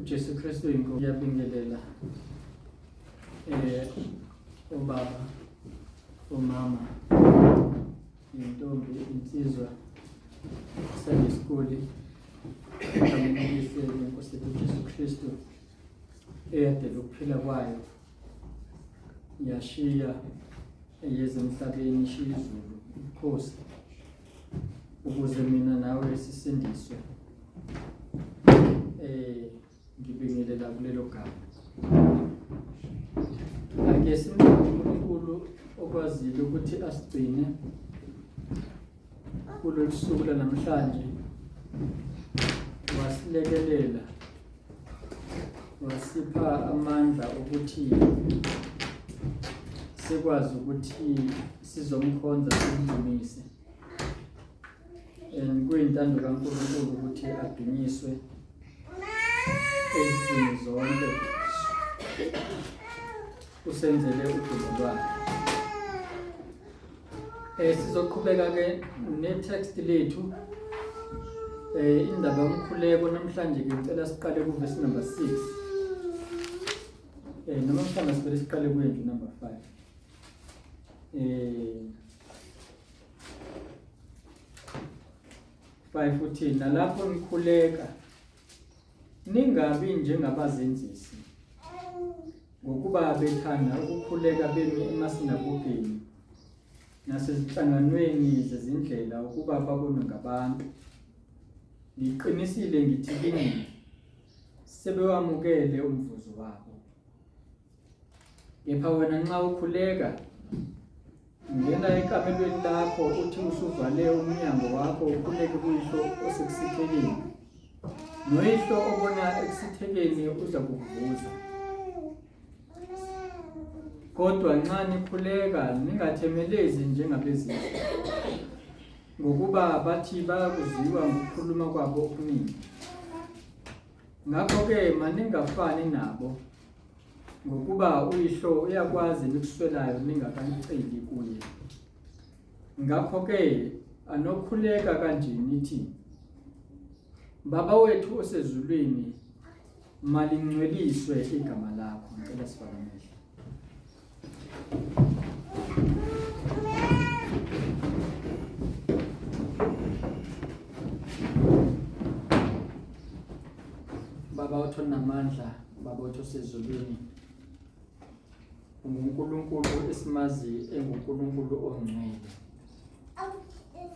uJesu Kristu inkosi. Ngiyabingelela obaba, omama, intombi, insizwa, Sunday school, egameni elihle lenkosi yethu uJesu Kristu eyadela ukuphila kwayo yashiya eyeza emhlabeni ishiya izulu ubukhosi ukuze mina nawe sisindiswe. Ngibingelela kulelo gama. Ake simbonge uNkulunkulu okwazile ukuthi asigcine kulolu suku lanamhlanje, wasilekelela, wasipha amandla ukuthi sikwazi ukuthi sizomkhonza simdumise. And kuyintando kaNkulunkulu ukuthi adunyiswe ezizweni zonke, usenzele udumo lwakhe. Sizoqhubeka ke ne-text lethu, indaba yomkhuleko namhlanje. Ke ngicela siqale ku-verse number 6, noma mhlawumbe sivele siqale kuye nje number 5. 5 uthi, "Nalapho nikhuleka ningabi njengabazenzisi, ngokuba bethanda ukukhuleka bemi emasinagogeni nasezinhlanganweni zezindlela ukuba babonwe ngabantu. Ngiqinisile ngithi kini, sebewamukele umvuzo wabo. Kepha wena nxa ukhuleka, ngena ekamelweni lakho, uthi usuvale umnyango wakho, ukhuleke kuyihlo osekusithekeni, noyihlo obona ekusithekeni uza kukuvuza. Kodwa nxa nikhuleka ningathemelezi njengabezizwe, ngokuba bathi bayakuziwa ngokukhuluma kwabo okuningi. Ngakho-ke maningafani nabo, ngokuba uyihlo uyakwazi enikuswelayo ningakaniceli kuye. Ngakho-ke anokhuleka kanje nithi: Baba wethu osezulwini, malingcweliswe igama lakho." Ngicela sivale amehlo. Baba wethu onamandla, Baba wethu osezulwini, unguNkulunkulu esimazi enguNkulunkulu ongcwele,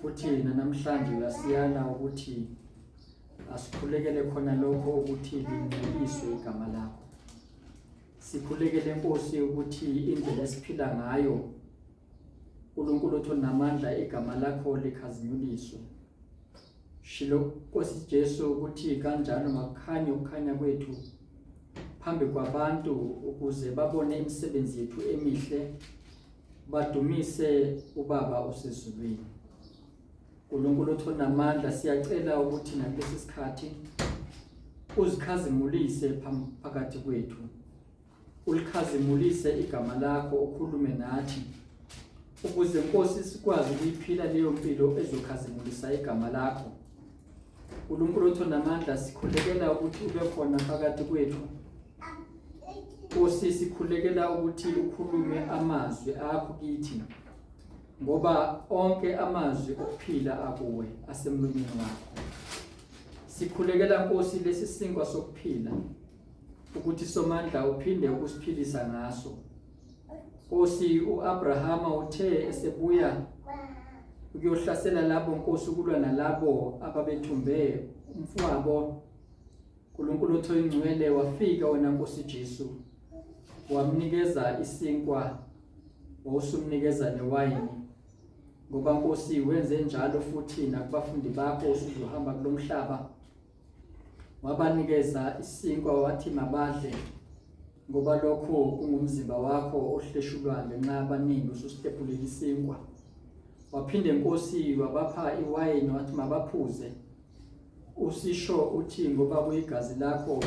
futhi namhlanje uyasiyala ukuthi asikhulekele khona lokho ukuthi lingcweliswe igama lakho. Sikhulekele Nkosi ukuthi indlela esiphila ngayo, uNkulunkulu othi onamandla, igama lakho likhazinyuliswe. Shilo Nkosi Jesu ukuthi kanjalo makukhanye ukukhanya kwethu phambi kwabantu ukuze babone imisebenzi yethu emihle badumise uBaba osezulwini. uNkulunkulu othi onamandla, siyacela ukuthi nakulesi sikhathi uzikhazimulise phakathi kwethu, ulikhazimulise igama lakho, ukhulume nathi ukuze Nkosi sikwazi ukuyiphila leyo mpilo ezokhazimulisa igama lakho. uNkulunkulu othi onamandla, sikhulekela ukuthi ube khona phakathi kwethu. Nkosi, sikhulekela ukuthi ukhulume amazwi akho kithi, ngoba onke amazwi okuphila akuwe asemlonyeni wakho. Sikhulekela Nkosi lesi sinkwa sokuphila ukuthi Somandla uphinde ukusiphilisa ngaso. Nkosi, uAbrahama uthe esebuya ukuyohlasela labo Nkosi, ukulwa nalabo ababethumbe umfowabo, uNkulunkulu othi oyingcwele, wafika wena Nkosi Jesu wamnikeza isinkwa, wawusumnikeza newayini, ngoba Nkosi wenze njalo futhi nakubafundi bakho usuzohamba kulomhlaba, wabanikeza isinkwa wathi mabadle, ngoba lokho kungumzimba wakho ohleshulwa ngenxa yabaningi, ususihlephulile isinkwa. Waphinde Nkosi wabapha iwayini wathi mabaphuze, usisho uthi ngoba kuyigazi lakho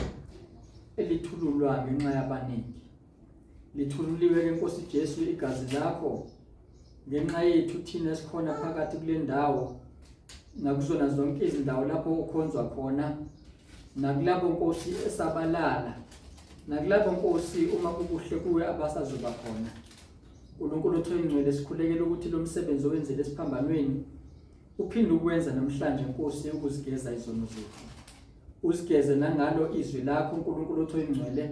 elithululwa ngenxa yabaningi. Lithululiwe ke Nkosi Jesu igazi lakho ngenxa yethu thina esikhona phakathi kule ndawo nakuzona zonke izindawo lapho ukhonzwa khona, nakulabo Nkosi esabalala, nakulabo Nkosi uma kukuhle kuwe abasazoba khona. uNkulunkulu othi oyingcwele, sikhulekela ukuthi lo msebenzi owenzele esiphambanweni uphinde ukwenza namhlanje Nkosi, ukuzigeza izono zethu, usigeze nangalo izwi lakho uNkulunkulu othi oyingcwele,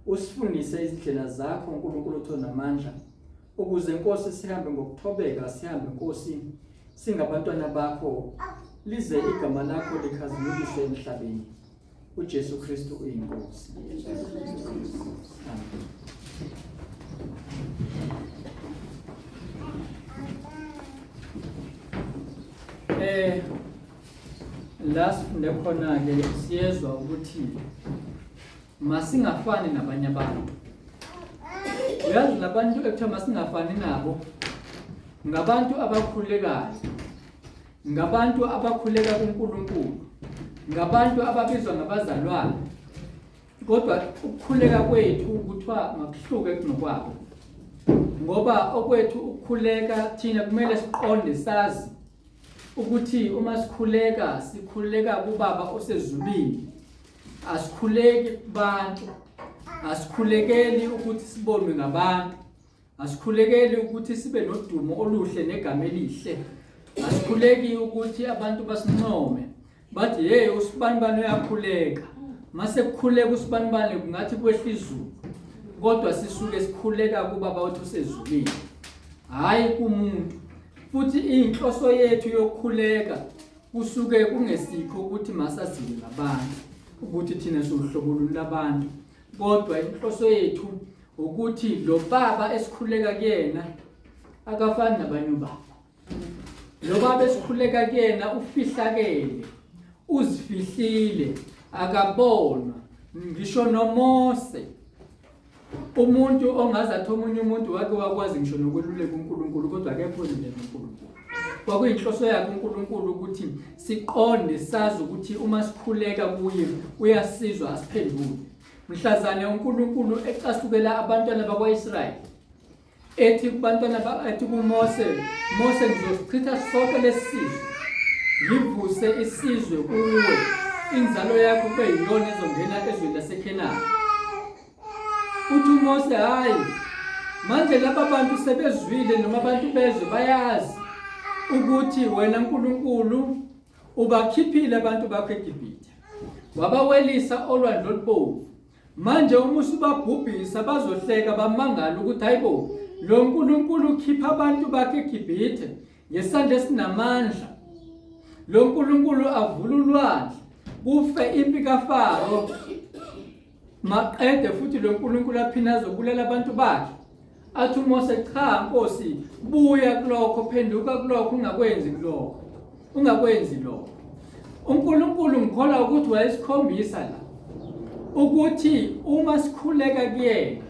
usifundise izindlela zakho uNkulunkulu othi onamandla, ukuze Nkosi sihambe ngokuthobeka, sihambe Nkosi singabantwana bakho, lize igama lakho likhazimuliswe emhlabeni. uJesu Kristu uyinkosi. Amen. La sifunde khona ke siyezwa ukuthi masingafani nabanye abantu. Uyazi labantu ekuthiwa masingafani nabo ngabantu abakhulekayo, ngabantu abakhuleka kuNkulunkulu, ngabantu ababizwa ngabazalwane, kodwa ukukhuleka kwethu kuthiwa makuhluke kunokwabo, ngoba okwethu ukukhuleka thina kumele siqonde sazi ukuthi uma sikhuleka sikhuleka kuBaba osezulwini, asikhuleki kubantu, asikhulekeli ukuthi sibonwe ngabantu, asikhulekeli ukuthi sibe nodumo oluhle negama elihle, asikhuleki ukuthi abantu basincome bathi hey usibanibani uyakhuleka. Mase kukhuleka usibanibani kungathi kwehla izulu, kodwa sisuke sikhuleka kuBaba wethu osezulwini, hhayi kumuntu. Futhi inhloso yethu yokukhuleka kusuke kungesikho ukuthi masaziwe ngabantu ukuthi thina siwuhlobo luni labantu, kodwa inhloso yethu ukuthi lo baba esikhuleka kuyena akafani nabanye ubaba. Lo baba esikhuleka kuyena ufihlakele, uzifihlile, akabonwa ngisho noMose, umuntu ongaze athi omunye umuntu wake wakwazi ngisho nokweluleka uNkulunkulu, kodwa akekho oluleka uNkulunkulu. Kwakuyinhloso yakhe uNkulunkulu ukuthi siqonde sazi ukuthi uma sikhuleka kuye uyasizwa asiphendule. Mhlazane uNkulunkulu ecasukela abantwana bakwa-Israyeli ethi kubantwana, ethi kuMose, Mose ngizosichitha sonke lesizwe, ngivuse isizwe kuwe, inzalo yakho kube yiyona ezongena ezweni laseKhenani. Uthi uMose, hayi manje laba bantu sebezwile, noma abantu bezwe bayazi ukuthi wena Nkulunkulu ubakhiphile abantu bakho eGibhithe, wabawelisa olwandle olubomvu. Manje uma usubabhubhisa bazohleka bamangala ukuthi hayibo lo Nkulunkulu ukhipha abantu bakhe eGibhithe ngesandla esinamandla, lo Nkulunkulu avula ulwandle kufe impi kaFaro, maqede futhi lo Nkulunkulu aphinde azobulala abantu bakhe. Athi uMose, cha Nkosi, buya kulokho, phenduka kulokho, ungakwenzi kulokho, ungakwenzi lokho. uNkulunkulu ngikholwa ukuthi wayesikhombisa la ukuthi uma sikhuleka kuyena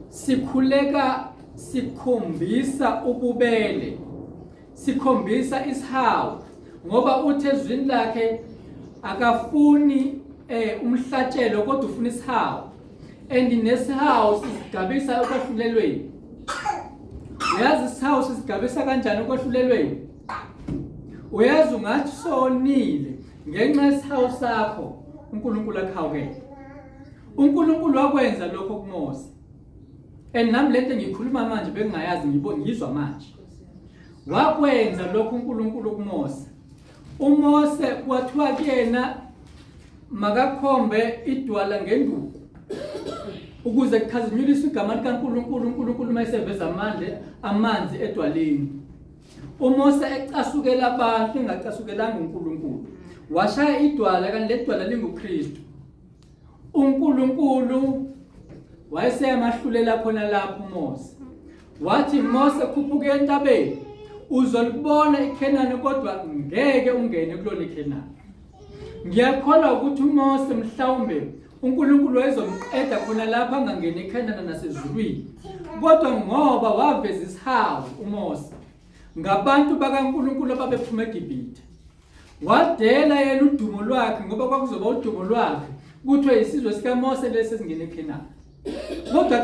sikhuleka sikhombisa ububele, Sikhombisa isihawu ngoba uthi ezwini lakhe akafuni umhlatshelo kodwa ufuna isihawu. And nesihawu sisigabisa ekwahlulelweni. Uyazi isihawu sisigabisa kanjani ekwahlulelweni? Uyazi ungathi sonile ngenxa yesihawu sakho uNkulunkulu akuhawukele. uNkulunkulu wakwenza lokho kuMose. And nami lento ngiyikhuluma manje bengingayazi ngibona ngizwa manje. Wakwenza lokho uNkulunkulu kuMose. UMose kwathiwa kuyena makakhombe idwala ngenduku ukuze kukhazinyuliswe igama likaNkulunkulu uNkulunkulu uma eseveza amandla amanzi edwaleni. UMose ecasukela abantu engacasukelanga uNkulunkulu. Washaya idwala kanti ledwala linguKristu. uNkulunkulu wayeseyamahlulela khona lapho uMose. Wathi Mose khuphuka entabeni uzolibona iKhenani kodwa ngeke ungene kulona iKhenani. Ngiyakholwa ukuthi uMose mhlawumbe uNkulunkulu wayezomqeda khona lapha angangeni eKhenana nasezulwini. Kodwa ngoba waveza isihawu uMose ngabantu bakaNkulunkulu ababephuma eGibhithe. Wadela yena udumo lwakhe ngoba kwakuzoba udumo lwakhe kuthiwe isizwe sikaMose lesi esingene eKhenani. Kodwa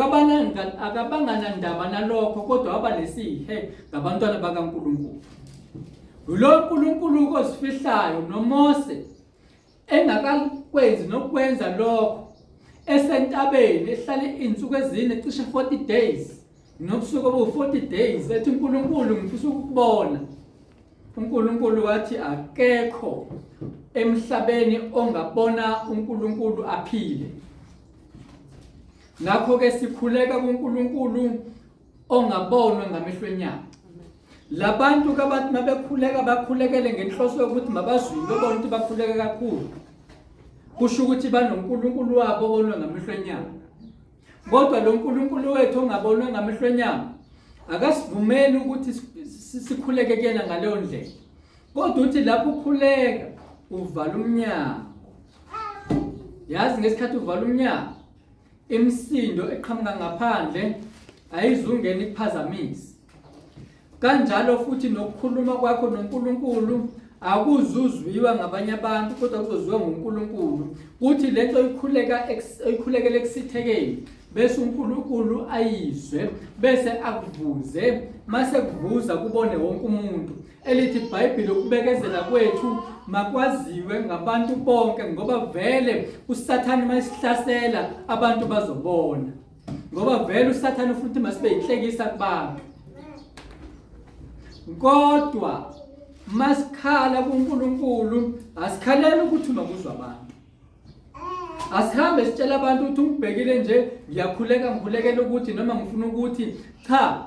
akabangana ndaba nalokho kodwa waba nesihe ngabantwana bakaNkulunkulu. Ngulo Nkulunkulu ozifihlayo noMose engakakwenzi nokwenza lokho esentabeni ehlale izinsuku ezine cishe 40 days nobusuku obu-40 days ethi uNkulunkulu ngifisa ukukubona. uNkulunkulu wathi akekho emhlabeni ongabona uNkulunkulu aphile. Ngakho ke sikhuleka kuNkulunkulu ongabonwa ngamehlo enyama. Labantu kabathi mabekhuleka bakhulekele ngenhloso yokuthi mabazwile babone ukuthi bakhuleka kakhulu. Kusho ukuthi banoNkulunkulu wabo obonwa ngamehlo enyama. Kodwa lo Nkulunkulu wethu ongabonwa ngamehlo enyama akasivumeli ukuthi sikhuleke kuyena ngaleyo ndlela. Kodwa uthi lapho ukhuleka uvala umnyango. Yazi ngesikhathi uvala umnyango imisindo eqhamuka ngaphandle ayizungena ikuphazamise. Kanjalo futhi nokukhuluma kwakho noNkulunkulu akuzuzwiwa ngabanye abantu kodwa kuzozwiwa nguNkulunkulu. Kuthi lento oyikhuleka oyikhulekela ekusithekeni bese uNkulunkulu ayizwe bese akuvuze mase kuvuza kubone wonke umuntu. Elithi iBhayibheli ukubekezela kwethu makwaziwe ngabantu bonke ngoba vele uSathane mayisihlasela abantu bazobona. Ngoba vele uSathane ufuna ukuthi masibe yinhlekisa kubantu. Kodwa masikhala kuNkulunkulu asikhaleli ukuthi makuzwa abantu. Asihambe sitshela abantu ukuthi ungibhekile nje ngiyakhuleka ngikhulekela ukuthi noma ngifuna ukuthi cha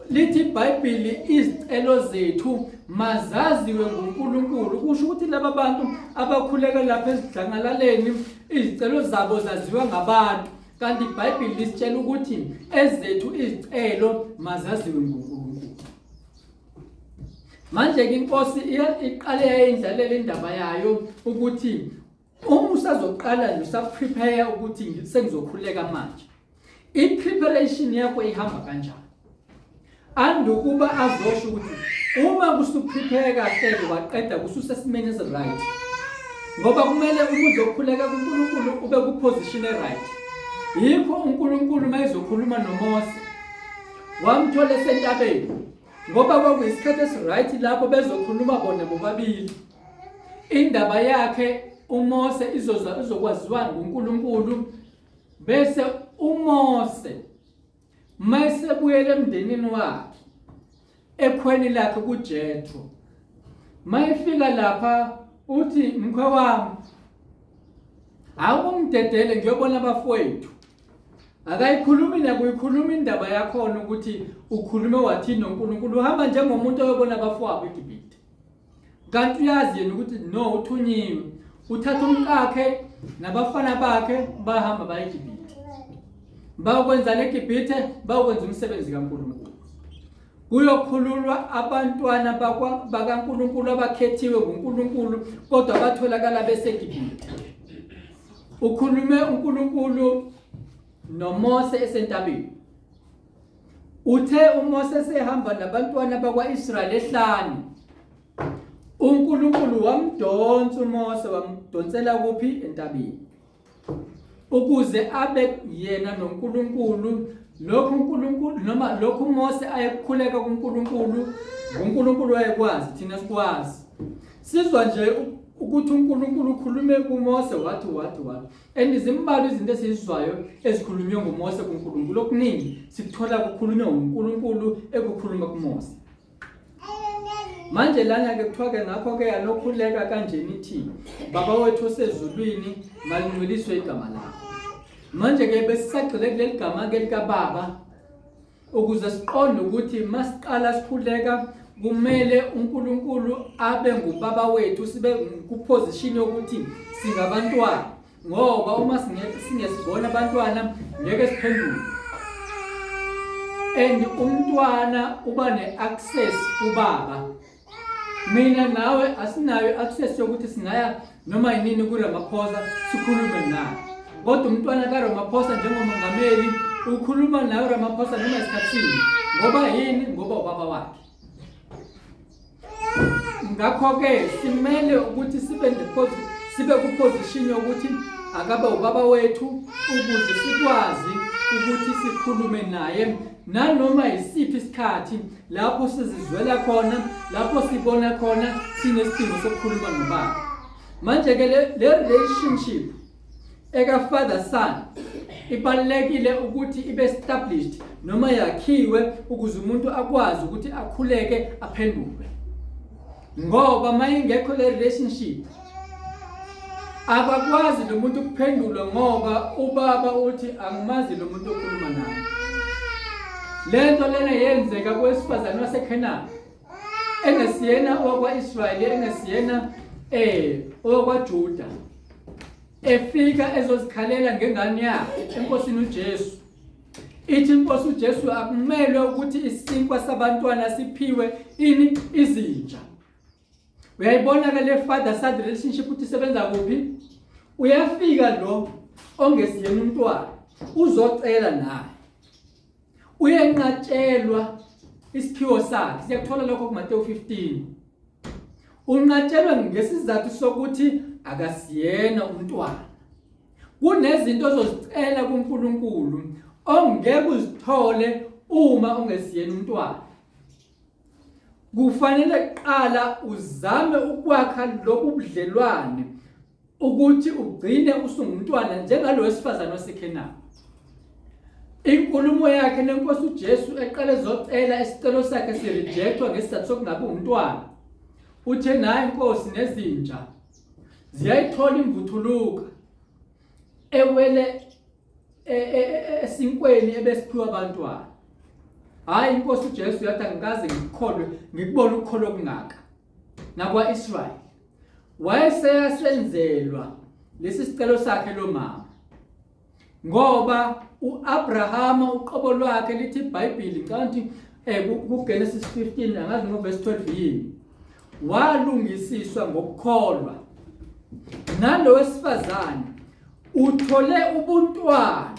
lithi iBhayibheli izicelo zethu mazaziwe nguNkulunkulu kusho ukuthi laba bantu abakhuleka lapha esidlangalaleni izicelo zabo zaziwa ngabantu kanti iBhayibheli lisitshela ukuthi ezethu izicelo mazaziwe nguNkulunkulu. Manje ke inkosi iqale yayindlalela indaba yayo ukuthi uma usazoqala nje usaprepare ukuthi sengizokhuleka manje i-preparation yakho ihamba kanjani andukuba azosho ukuthi uma kusuprepare kahle waqeda kususesimeni esi-right ngoba kumele uma uzokhuleka kuNkulunkulu ube ku-position e-right yikho uNkulunkulu uma ezokhuluma noMose wamthola esentabeni ngoba kwakuyisikhathi esi-right lapho bezokhuluma bona bobabili Indaba yakhe uMose izokwaziwa nguNkulunkulu bese uMose mayesebuyele emndenini wakhe ekhweni lakhe kuJethro mayefika lapha uthi mkhwe wami awungidedele ngiyobona abafowethu akayikhulumi nakuyikhuluma indaba yakhona ukuthi ukhulume wathini noNkulunkulu uhamba njengomuntu oyobona abafowabo eGibhithe Kanti uyazi yena ukuthi no uthunyiwe. Uthatha umkakhe nabafana bakhe bahamba baye eGibhithe. Bayokwenza leGibhithe bayokwenza umsebenzi kaNkulunkulu. Kuyokhululwa abantwana bakaNkulunkulu abakhethiwe nguNkulunkulu kodwa batholakala beseGibhithe. Ukhulume uNkulunkulu noMose esentabeni. Uthe uMose sehamba nabantwana bakwa-Israyeli ehlane, uNkulunkulu wamdonsa uMose wamdonsela kuphi? Entabeni. Ukuze abe yena noNkulunkulu lokhu uNkulunkulu noma lokhu uMose ayekukhuleka kuNkulunkulu, uNkulunkulu wayekwazi, thina sikwazi. Sizwa nje ukuthi uNkulunkulu ukhulume kuMose wathi wathi wathi. And zimbalwa izinto esizizwayo ezikhulunywe nguMose kuNkulunkulu. Okuningi sikuthola kukhulunywa nguNkulunkulu ekukhuluma kuMose. Manje lana ke kuthiwa ke ngakho ke anokhuleka kanje nithi Baba wethu osezulwini malingcweliswe igama lakho. Manje ke besisagxile kuleli gama ke likaBaba ukuze siqonde ukuthi masiqala sikhuleka kumele uNkulunkulu abe ngubaba wethu sibe kuposition yokuthi singabantwana ngoba uma singesibona abantwana ngeke siphendule and umntwana uba ne-access kubaba. Mina nawe asinayo i-access yokuthi singaya noma yinini kuRamaphosa sikhulume naye. Kodwa umntwana kaRamaphosa njengomongameli ukhuluma naye uRamaphosa noma isikhathini. Ngoba yini? Ngoba ubaba wakhe. Ngakho-ke simele ukuthi sibe sibe kuposition yokuthi akabe ubaba wethu ukuze sikwazi ukuthi sikhulume naye nanoma yisiphi isikhathi lapho sizizwela khona lapho sibona khona sinesidingo sokukhuluma nobaba. Manje ke le relationship eka father son ibalulekile ukuthi ibe established noma yakhiwe ukuze umuntu akwazi ukuthi akhuleke aphendulwe, ngoba mayingekho le relationship akakwazi lo muntu ukuphendulwa, ngoba ubaba uthi angimazi lo muntu okhuluma naye. Lento lena yenzeka kowesifazane waseKhenani engesiyena owakwa-Israyeli, engesiyena owakwaJuda, efika ezozikhalela ngengane yakhe enkosini uJesu. Ithi inkosi uJesu akumelwe ukuthi isinkwa sabantwana siphiwe ini? Izinja. Uyayibona ke le father son relationship ukuthi isebenza kuphi? Uyafika lo ongesiyena umntwana uzocela naye, uyenqatshelwa isiphiwo sakhe. Siyakuthola lokho kuMateyu 15. Unqatshelwa ngesizathu sokuthi akasiyena umntwana. Kunezinto ozozicela kuNkulunkulu ongeke uzithole uma ungesiyena umntwana. Kufanele kuqala uzame ukwakha lobu budlelwane ukuthi ugcine usungumntwana njengalo wesifazane waseKhenani. Inkulumo yakhe nenkosi uJesu eqale ezocela isicelo sakhe sirejectwa ngesizathu sokungabi umntwana. Uthe naye inkosi nezinja ziyayithola imvuthuluka ewele esinkweni ebesiphiwa abantwana. Hayi inkosi uJesu yathi angikaze ngikukholwe ngikubone ukukholwa okungaka nakwa-Israyeli. Wayeseyasenzelwa lesi sicelo sakhe lo mama ngoba u-Abrahama uqobo lwakhe lithi iBhayibheli ngicabanga ukuthi kuGenesis 15 angazi ngoverse 12 yini, walungisiswa ngokukholwa. Nalo wesifazane uthole ubuntwana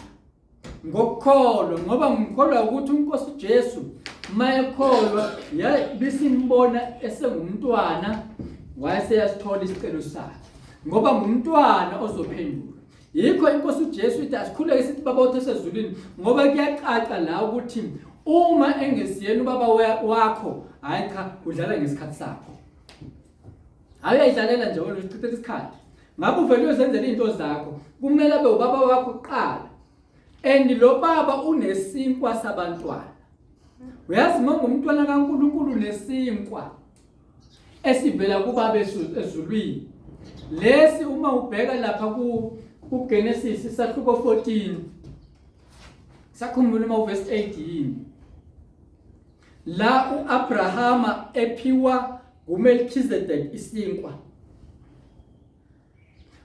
ngokukholwa, ngoba ngikholwa ukuthi uNkosi Jesu mayekholwa bisimbona esengumntwana wayeseyasithola isicelo sakhe, ngoba ngumntwana ozophendula. Yikho inkosi uJesu ithi asikhuleke sithi Baba wethu osezulwini, ngoba kuyacaca la ukuthi uma engesiyena ubaba wakho, hayi cha, udlala ngesikhathi sakho. Hayi uyayidlalela nje wena, uzichithela isikhathi. Ngabe uvele uyozenzela izinto zakho, kumele abe ubaba wakho kuqala. And lo baba unesinkwa sabantwana. Uyazi uma ungumntwana kaNkulunkulu unesinkwa esivela kubaba ezulwini. Lesi uma ubheka lapha kuGenesis isahluko 14, sakhumbula uma uverse 8 yini, la uAbrahama ephiwa nguMelchizedek isinkwa,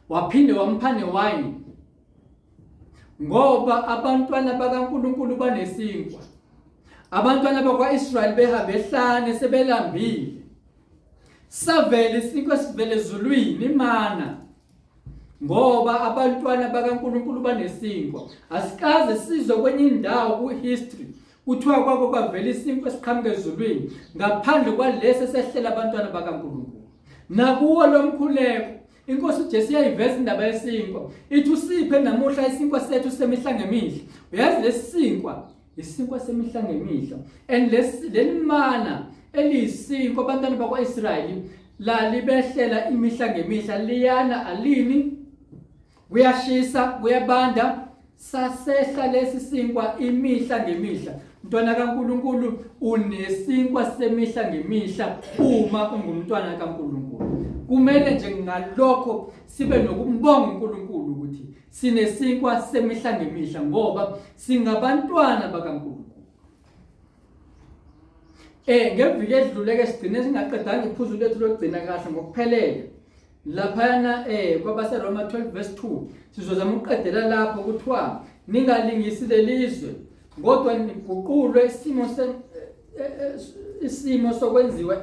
waphinde wampha newayini, ngoba abantwana bakaNkulunkulu banesinkwa. Abantwana bakwa-Israyeli behambe ehlane sebelambile, savela isinkwa esivela ezulwini, imana, ngoba abantwana bakaNkulunkulu banesinkwa. Asikaze sizwe kwenye indawo ku-history Kuthiwa kwako kwavela isinkwa esiqhamuka ezulwini ngaphandle kwalesi esehlela abantwana bakaNkulunkulu. Nakuwo lo mkhuleko inkosi uJesu iyayiveza indaba yesinkwa, ithi usiphe namuhla isinkwa sethu semihla ngemihla. Uyazi lesi sinkwa isinkwa semihla ngemihla and leli mana eliyisinkwa abantwana bakwa-Israyeli lalibehlela imihla ngemihla, liyana alini, kuyashisa kuyabanda, sasehla lesi sinkwa imihla ngemihla. Mntwana kaNkulunkulu, unesinkwa semihla ngemihla uma ungumntwana kaNkulunkulu. Kumele nje ngalokho sibe nokumbonga uNkulunkulu ukuthi sinesinkwa semihla ngemihla ngoba singabantwana bakaNkulunkulu. Ngeviki edlule ke sigcine singaqedanga iphuzu lethu lokugcina kahle ngokuphelele. Laphayana kwabaseRoma 12 verse 2 sizozama ukuqedela lapho, kuthiwa ningalingisi lelizwe kodwa niguqulwe isimo se isimo sokwenziwa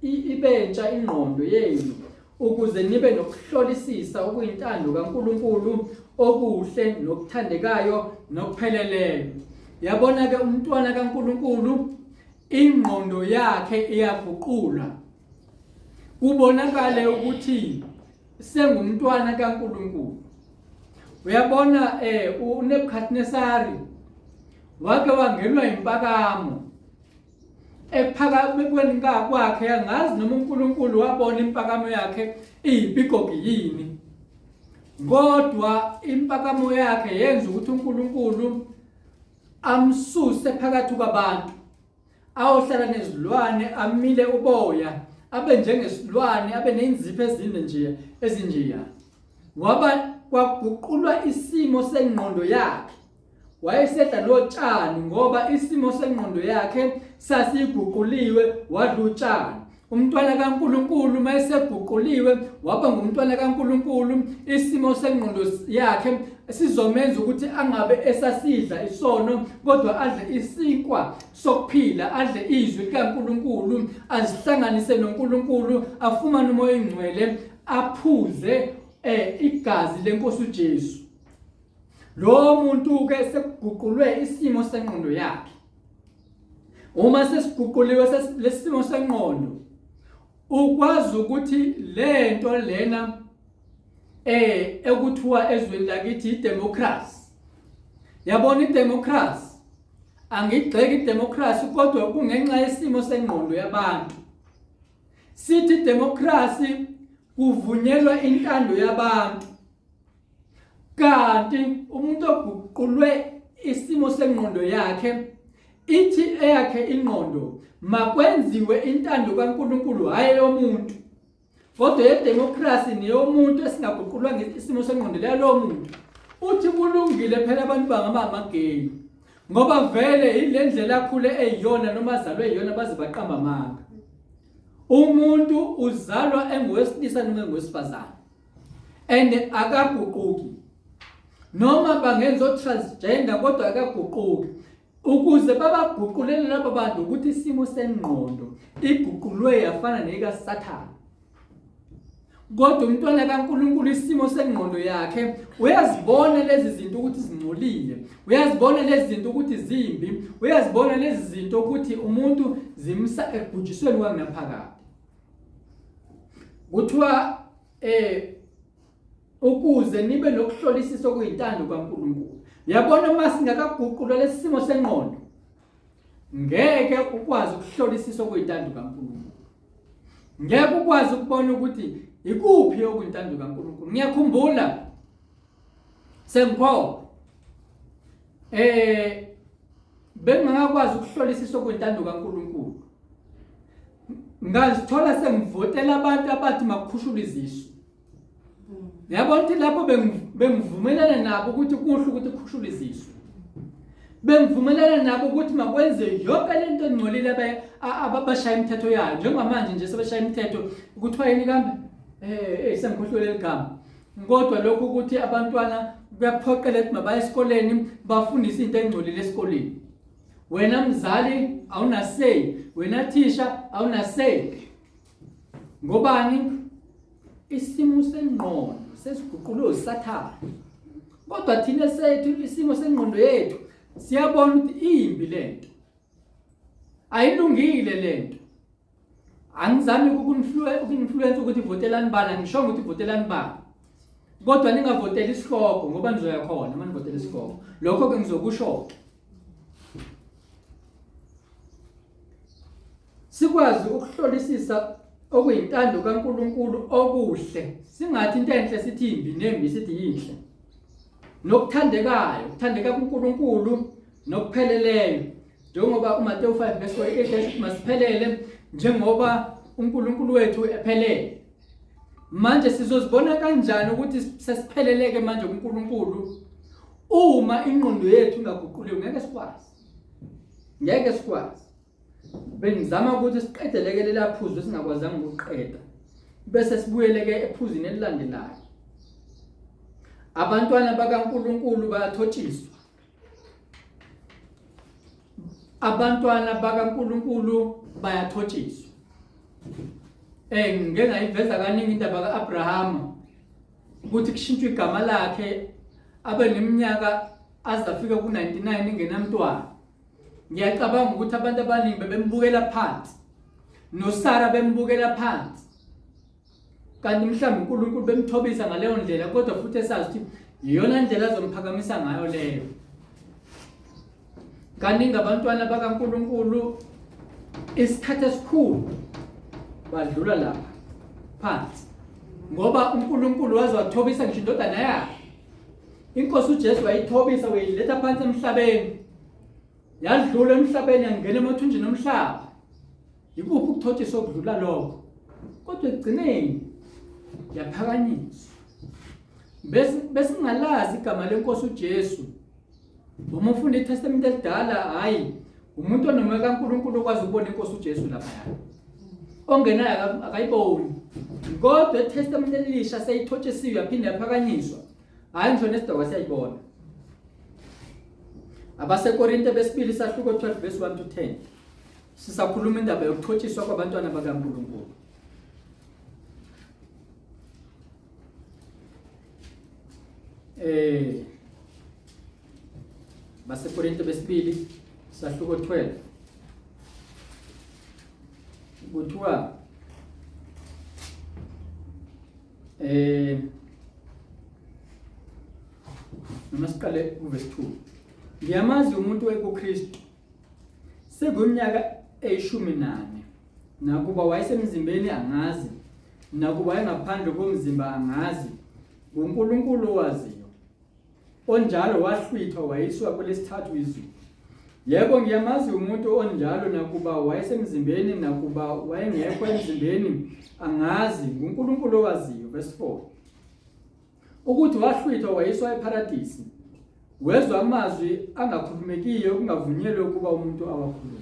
ibentsha ingqondo yenu ukuze nibe nokuhlolisisa okuyintando kaNkulunkulu okuhle nokuthandekayo nokupheleleyo. Yabona ke umntwana kaNkulunkulu ingqondo yakhe iyaguqulwa, kubonakale ukuthi sengumntwana kaNkulunkulu. Uyabona uNebukadnesari wake wangenwa impakamo ekuphakanyweni kwakhe, angazi noma uNkulunkulu wabona impakamo yakhe iyipigogi yini, kodwa impakamo yakhe yenza ukuthi uNkulunkulu amsuse phakathi kwabantu, ayohlala nezilwane, amile uboya, abe njengesilwane, abe ney'nzipho ezinde nje ezinjeya. Waba kwaguqulwa isimo sengqondo yakhe, wayesedla notshani ngoba isimo sengqondo yakhe sasiguquliwe, wadla utshani. Umntwana kaNkulunkulu uma eseguquliwe waba ngumntwana kaNkulunkulu, isimo sengqondo yakhe sizomenza ukuthi angabe esasidla isono, kodwa adle isinkwa sokuphila, adle izwi likaNkulunkulu, azihlanganise noNkulunkulu, afumane uMoya oNgcwele, aphuze igazi lenkosi uJesu. Lo muntu ke sekuguqulwe isimo sengqondo yakhe. Uma sesiguquliwe lesimo sengqondo, ukwazi ukuthi lento lena ekuthiwa ezweni lakithi idemocracy. Yabona idemocracy, angigxeki idemocracy kodwa kungenxa yesimo sengqondo yabantu. Sithi idemocracy kuvunyelwa intando yabantu, kanti umuntu oguqulwe isimo sengqondo yakhe ithi eyakhe ingqondo makwenziwe intando kaNkulunkulu, hhayi eyomuntu. Kodwa yedemokhrasi neyomuntu esingaguqulwa isimo sengqondo yalowo muntu, uthi kulungile phela abantu bangaba amageyi ngoba vele ile ndlela akhule eyiyona noma azalwe eyiyona, baze baqamba amanga. Umuntu uzalwa engowesilisa noma engowesifazane and akaguquki, noma bangenza o-transgender kodwa akaguquki. Ukuze babaguqulele laba bantu ukuthi isimo sengqondo iguqulwe yafana neyikaSathane. Kodwa umntwana kaNkulunkulu isimo sengqondo yakhe uyazibona lezi zinto ukuthi zingcolile, uyazibona lezi zinto ukuthi zimbi, uyazibona lezi zinto ukuthi umuntu zimsa ekubhujisweni kwangaphakathi. Kuthiwa ukuze nibe nokuhlolisisa okuyintando kaNkulunkulu. Uyabona uma singakaguqulwa lesi simo sengqondo, ngeke ukwazi ukuhlolisisa okuyintando kaNkulunkulu. Ngeke ukwazi ukubona ukuthi ikuphi okuyintando kaNkulunkulu. Ngiyakhumbula sengikholwa bengingakwazi ukuhlolisisa okuyintando kaNkulunkulu. Ngazithola sengivotela abantu abathi makukhushulwe izisu. Yabona ukuthi lapho bengivumelana nabo ukuthi kuhle ukuthi kukhushulwe izisu, bengivumelana nabo ukuthi makwenze yonke lento engcolile abashaya imithetho yayo. Njengamanje nje sebeshaya imithetho kuthiwa yini kambe, sengikhohlwe leli gama, kodwa lokhu ukuthi abantwana kuyaphoqela ukuthi mabaye esikoleni bafundise into engcolile esikoleni. Wena mzali awunasay, wena thisha awunasay. Ngobani? Isimo sengqondo sesiguqulwe uSathane. Kodwa thina sethu isimo sengqondo yethu siyabona ukuthi imbi lento. Ayilungile lento. Angizami ukuninfluence ukuthi votelani bani, angishongo ukuthi votelani bani. Kodwa ningavoteli isihloko ngoba nizoya khona uma nivotela isihloko. Lokho ke ngizokusho ke. Sikwazi ukuhlolisisa okuyintando kaNkuluNkulu okuhle. Singathi into enhle sithi imbi nembi sithi yinhle. Nokuthandekayo, kuthandeka kuNkulunkulu nokupheleleyo. Njengoba uMateyu 5 verse 48 esho ukuthi masiphelele njengoba uNkulunkulu wethu ephelele. Manje sizozibona kanjani ukuthi sesipheleleke manje kuNkulunkulu uma ingqondo yethu ingaguquliwe? Ngeke sikwazi. Ngeke sikwazi. Bengizama ukuthi siqedeleke lela phuzu esingakwazanga ukuqeda. Bese sibuyeleke ephuzini elilandelayo. Abantwana bakaNkulunkulu bayathotshiswa. Abantwana bakaNkulunkulu bayathotshiswa. Eh ngike ngayiveza kaningi indaba ka-Abrahama ukuthi kushintshwe igama lakhe abe neminyaka aze afike ku-99 engenamntwana. Ngiyacabanga ukuthi abantu abaningi bebembukela phansi noSara bembukela phansi. Kanti mhlawumbe uNkulunkulu bemthobisa ngaleyo ndlela kodwa futhi esazi ukuthi iyona ndlela azomphakamisa ngayo leyo. Kaningi abantwana bakaNkulunkulu isikhathi esikhulu badlula lapha phansi ngoba uNkulunkulu waze wathobisa ngisho indodana yakhe. Inkosi uJesu wayithobisa wayiletha phansi emhlabeni. Yadlula emhlabeni yangena emathunjini omhlaba. Yikuphi ukuthotshiswa okudlula lokho? Kodwa ekugcineni yaphakanyiswa. Besingalazi igama lenkosi uJesu. Uma ufunda iTestament elidala, hayi umuntu onomoya kaNkulunkulu okwazi ukubona inkosi uJesu lapha. Ongenayo akayiboni. Kodwa eTestament elisha seyithotshisiwe yaphinde yaphakanyiswa. Hayi ngisho nesidokwa siyayibona. AbaseKorinte besibili sahluko 12 verse 1 to 10. Sisakhuluma indaba yokuthotshiswa kwabantwana bakaNkulunkulu. Eh baseKorinte besibili sahluko 12 kuthiwa eh noma siqale kuvesi 2 ngiyamazi umuntu ekuKristu Sekuyiminyaka eyishumi nane. Nakuba wayesemzimbeni angazi, nakuba wayengaphandle komzimba angazi, nguNkulunkulu owaziyo. Onjalo wahlwithwa wayiswa kwelesithathu izulu. Yebo, ngiyamazi umuntu onjalo nakuba wayesemzimbeni nakuba wayengekho emzimbeni angazi, nguNkulunkulu owaziyo. Verse 4. Ukuthi wahlwithwa wayiswa ePharadisi, wezwa amazwi angakhulumekiyo okungavunyelwe ukuba umuntu awakhulume.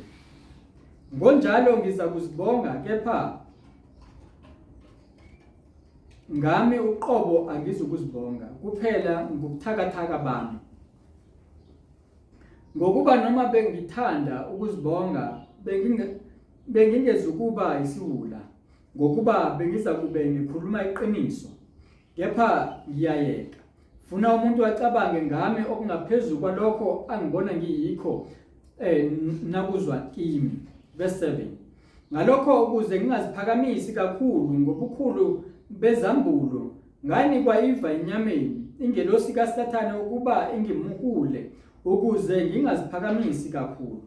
Ngonjalo ngiza kuzibonga kepha ngami uqobo angizukuzibonga kuphela ngobuthakathaka bami. Ngokuba noma bengithanda ukuzibonga bengingezukuba isiwula ngokuba bengizakube ngikhuluma iqiniso. Kepha ngiyayeka. Funa umuntu acabange ngami okungaphezu kwalokho angibona ngiyikho eh nakuzwa kimi. Verse 7. Ngalokho ukuze ngingaziphakamisi kakhulu ngobukhulu bezambulo nganikwa iva enyameni ingelosi kaSathane ukuba ingimukule ukuze ngingaziphakamisi kakhulu.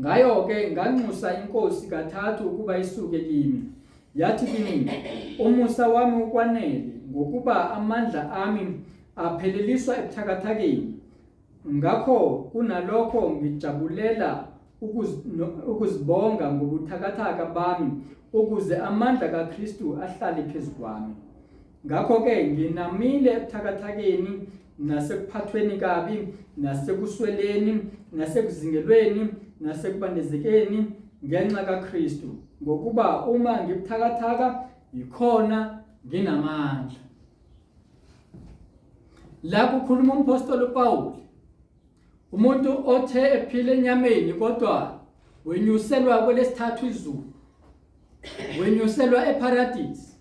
Ngayo-ke nganxusa inkosi kathathu ukuba isuke kimi. Yathi kimi, Umusa wami ukwanele, ngokuba amandla ami apheleliswa ebuthakathakeni. Ngakho kunalokho ngijabulela ukuzibonga ngobuthakathaka bami ukuze amandla kaKristu ahlale phezu kwami. Ngakho-ke nginamile ebuthakathakeni nasekuphathweni kabi nasekusweleni nasekuzingelweni nasekubandezekeni ngenxa kaKristu, ngokuba uma ngibuthakathaka yikhona nginamandla. La kukhuluma umphostoli uPawulu, umuntu othe ephila enyameni kodwa wenyuselwa kwelesithathu izulu, wenyuselwa eParadisi.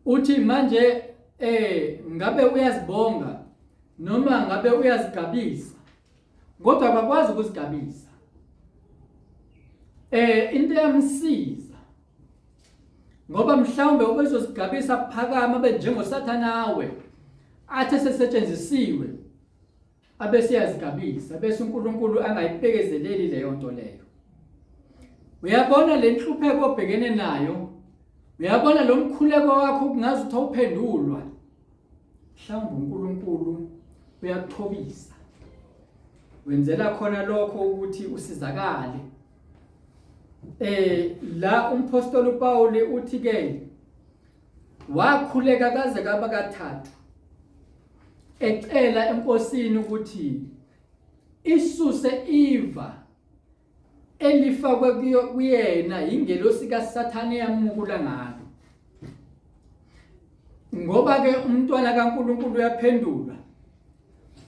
Uthi manje eh ngabe uyazibonga noma ngabe uyazigabisa. Kodwa akakwazi ukuzigabisa. Into eyamsiza ngoba mhlawumbe ubezozigabisa phakama abe njengoSathanawe athi esesetshenzisiwe abese yazigabisa bese uNkulunkulu angayibekezeleli leyo nto leyo. Uyabona le nhlupheko obhekene nayo, uyabona lo mkhuleko wakho kungaze uthi awuphendulwa, mhlawumbe uNkulunkulu uyakuthobisa, wenzela khona lokho ukuthi usizakale. La umpostoli uPawuli uthi ke wakhuleka kaze kaba kathathu ecela enkosini ukuthi isuse iva elifakwe kuyena yingelosi kaSathane yamukula ngalo. Ngoba ke umntwana kaNkulunkulu uyaphendula,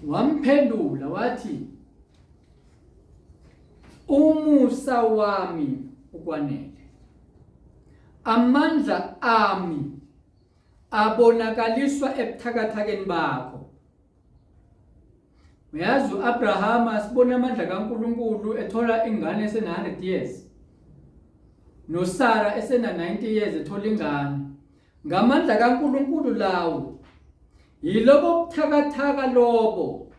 wamphendula wathi umusa wami ukwanele, amandla ami abonakaliswa ebuthakathakeni bakho. Uyazi uAbrahama sibona amandla kaNkulunkulu ethola ingane esena 100 years, noSara esena 90 years ethola ingane. Ngamandla kaNkulunkulu lawo, yilobo buthakathaka lobo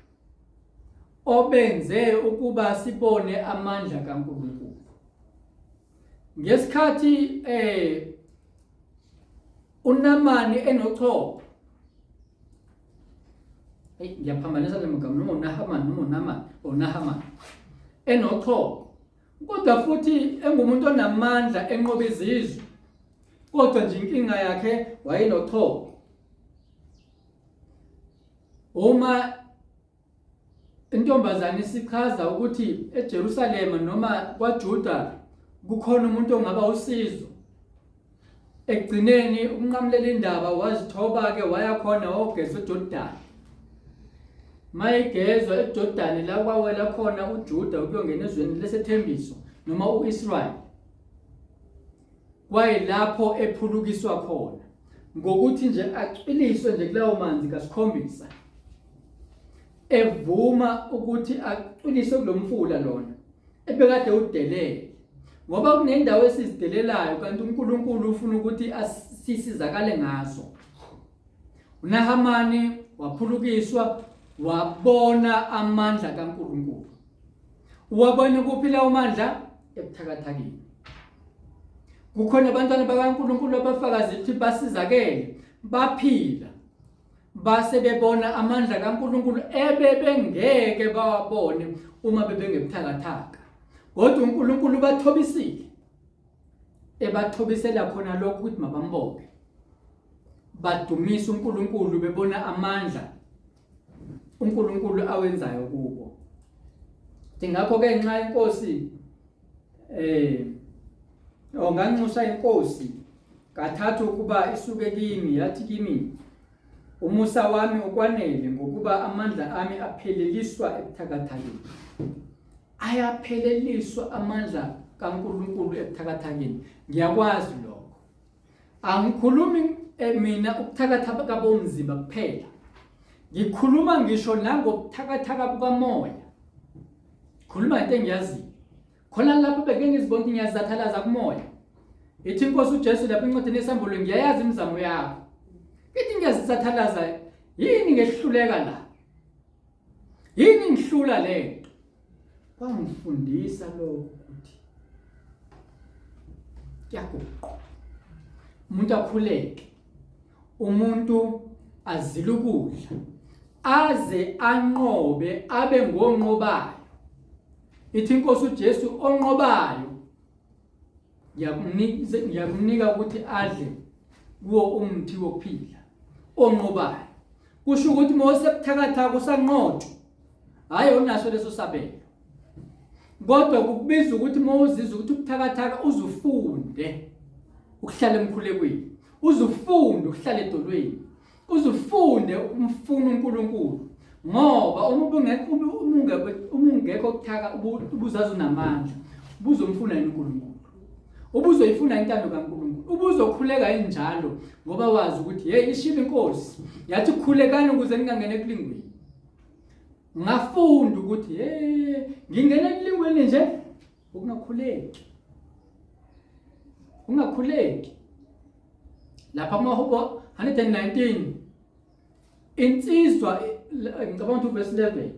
obenze ukuba sibone amandla kaNkulunkulu. Ngesikhathi uNamani enochopho, hey, ngiyaphambanisa le magama, noma uNahamani noma uNamani, uNahamani enochopho, kodwa futhi engumuntu onamandla enqoba izizwe, kodwa nje inkinga yakhe wayenochopho. Uma intombazane isichaza ukuthi eJerusalema noma kwaJuda kukhona umuntu ongaba usizo, ekugcineni ukunqamulela indaba wazithoba-ke waya khona wawugezwa eJordani. Mayigezwa eJordani la kwawela khona uJuda ukuyongena ezweni lesethembiso noma u-Israyeli, kwayilapho ephulukiswa khona ngokuthi nje acwiliswe nje kulawo manzi kasikhombisa, evuma ukuthi acwiliswe kulomfula lona ebekade udelele, ngoba kunendawo esizidelelayo kanti uNkulunkulu ufuna ukuthi asisizakale ngazo. uNahamani waphulukiswa, wabona amandla kaNkulunkulu. Uwabona kuphi lawo mandla? Ebuthakathakeni. Kukhona abantwana bakaNkulunkulu abafakazi ukuthi basizakele, baphila, base bebona amandla kaNkulunkulu ebebengeke bawabone uma bebengebuthakathaka. Kodwa uNkulunkulu ubathobisile, ebathobisela khona lokho ukuthi mabambonge, badumise uNkulunkulu bebona amandla uNkulunkulu awenzayo kubo. Ngakho ke nxa inkosi onganxusa inkosi kathathu ukuba isuke kimi, yathi kimi, umusa wami ukwanele, ngokuba amandla ami apheleliswa ebuthakathakeni. Ayapheleliswa amandla kaNkulunkulu ebuthakathakeni. Ngiyakwazi lokho. Angikhulumi mina ubuthakathaka bomzimba kuphela, ngikhuluma ngisho nangobuthakathaka bukamoya. Khuluma into engiyaziyo. Khona lapho beke ngizibona ukuthi ngiyazathalaza kumoya. Ithi inkosi uJesu lapha encwadini yesambulo, ngiyayazi imizamo yakho. Ithi ngiyazisathalaza, yini ngehluleka la? Yini ngihlula lento? Kwangifundisa lokho ukuthi kuyaguqa. Umuntu akhuleke, umuntu azile ukudla, aze anqobe abe ngonqobayo. Ithi inkosi uJesu, onqobayo ngiyakunika ukuthi adle kuwo umthi wokuphila. Onqobayo kusho ukuthi uma usebuthakathaka usanqotshwa, hhayi unaso leso sabelo, kodwa kukubiza ukuthi uma uzizwa ukuthi ubuthakathaka uzufunde ukuhlala emkhulekweni, uzufunde ukuhlala edolweni, uzufunde ukumfuna uNkulunkulu, ngoba uma ubungekho uma ungekho buthaka ubuzazi unamandla, ubuzomfuna yini uNkulunkulu, ubuzoyifuna intando kaNkulunkulu, ubuzokhuleka injalo, ngoba wazi ukuthi hey, ishilo inkosi yathi khulekani ukuze ningangena ekulingweni. Ngafunda ukuthi hey ngingena ekulingweni nje ukungakhuleki. Ungakhuleki. Lapha kumahubo 119 insizwa ngicabanga ukuthi uverse 11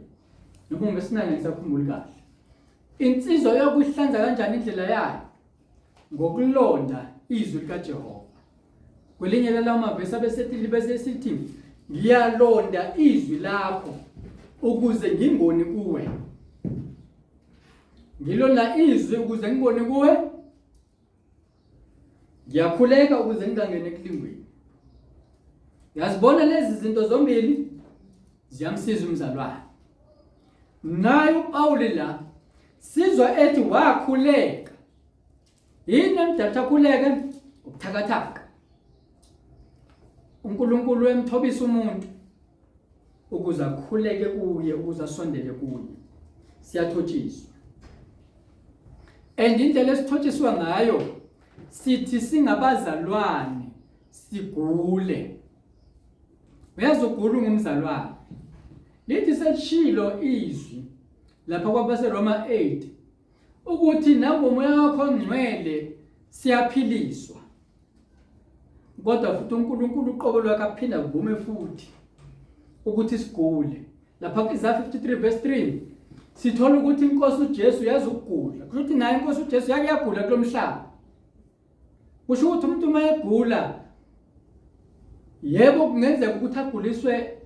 noma uverse 9 ngisakhumbuli kahle. Insizwa yokuhlanza kanjani indlela yayo? Ngokulonda izwi likaJehova. Kwelinye lalawo mavesi abesethi bese sithi ngiyalonda izwi lakho ukuze ngingoni kuwe. Ngilonda izwi ukuze ngibone kuwe. Ngiyakhuleka ukuze ngingangeni ekulingweni. Yazibona lezi zinto zombili ziyamsiza umzalwane. Naye uPawuli la sizwa ethi wakhuleka. Yini emdala akhuleke? Ubuthakathaka. uNkulunkulu emthobisa umuntu ukuze akhuleke kuye, ukuze asondele kuye. Siyathotshiswa. And indlela esithotshiswa ngayo sithi singabazalwane sigule. Uyazi ugula ungumzalwane. Lithi selishilo izwi lapha kwabaseRoma 8 ukuthi nangomoya wakho ongcwele siyaphiliswa. Kodwa futhi uNkulunkulu uqobo lwakhe aphinda kuvume futhi ukuthi sigule. Lapha ku-Isaya 53 verse 3 sithola ukuthi inkosi uJesu yazi ukugula. Kusho ukuthi naye inkosi uJesu yake yagula kulomhlaba. Kusho ukuthi umuntu uma egula yebo kungenzeka ukuthi aguliswe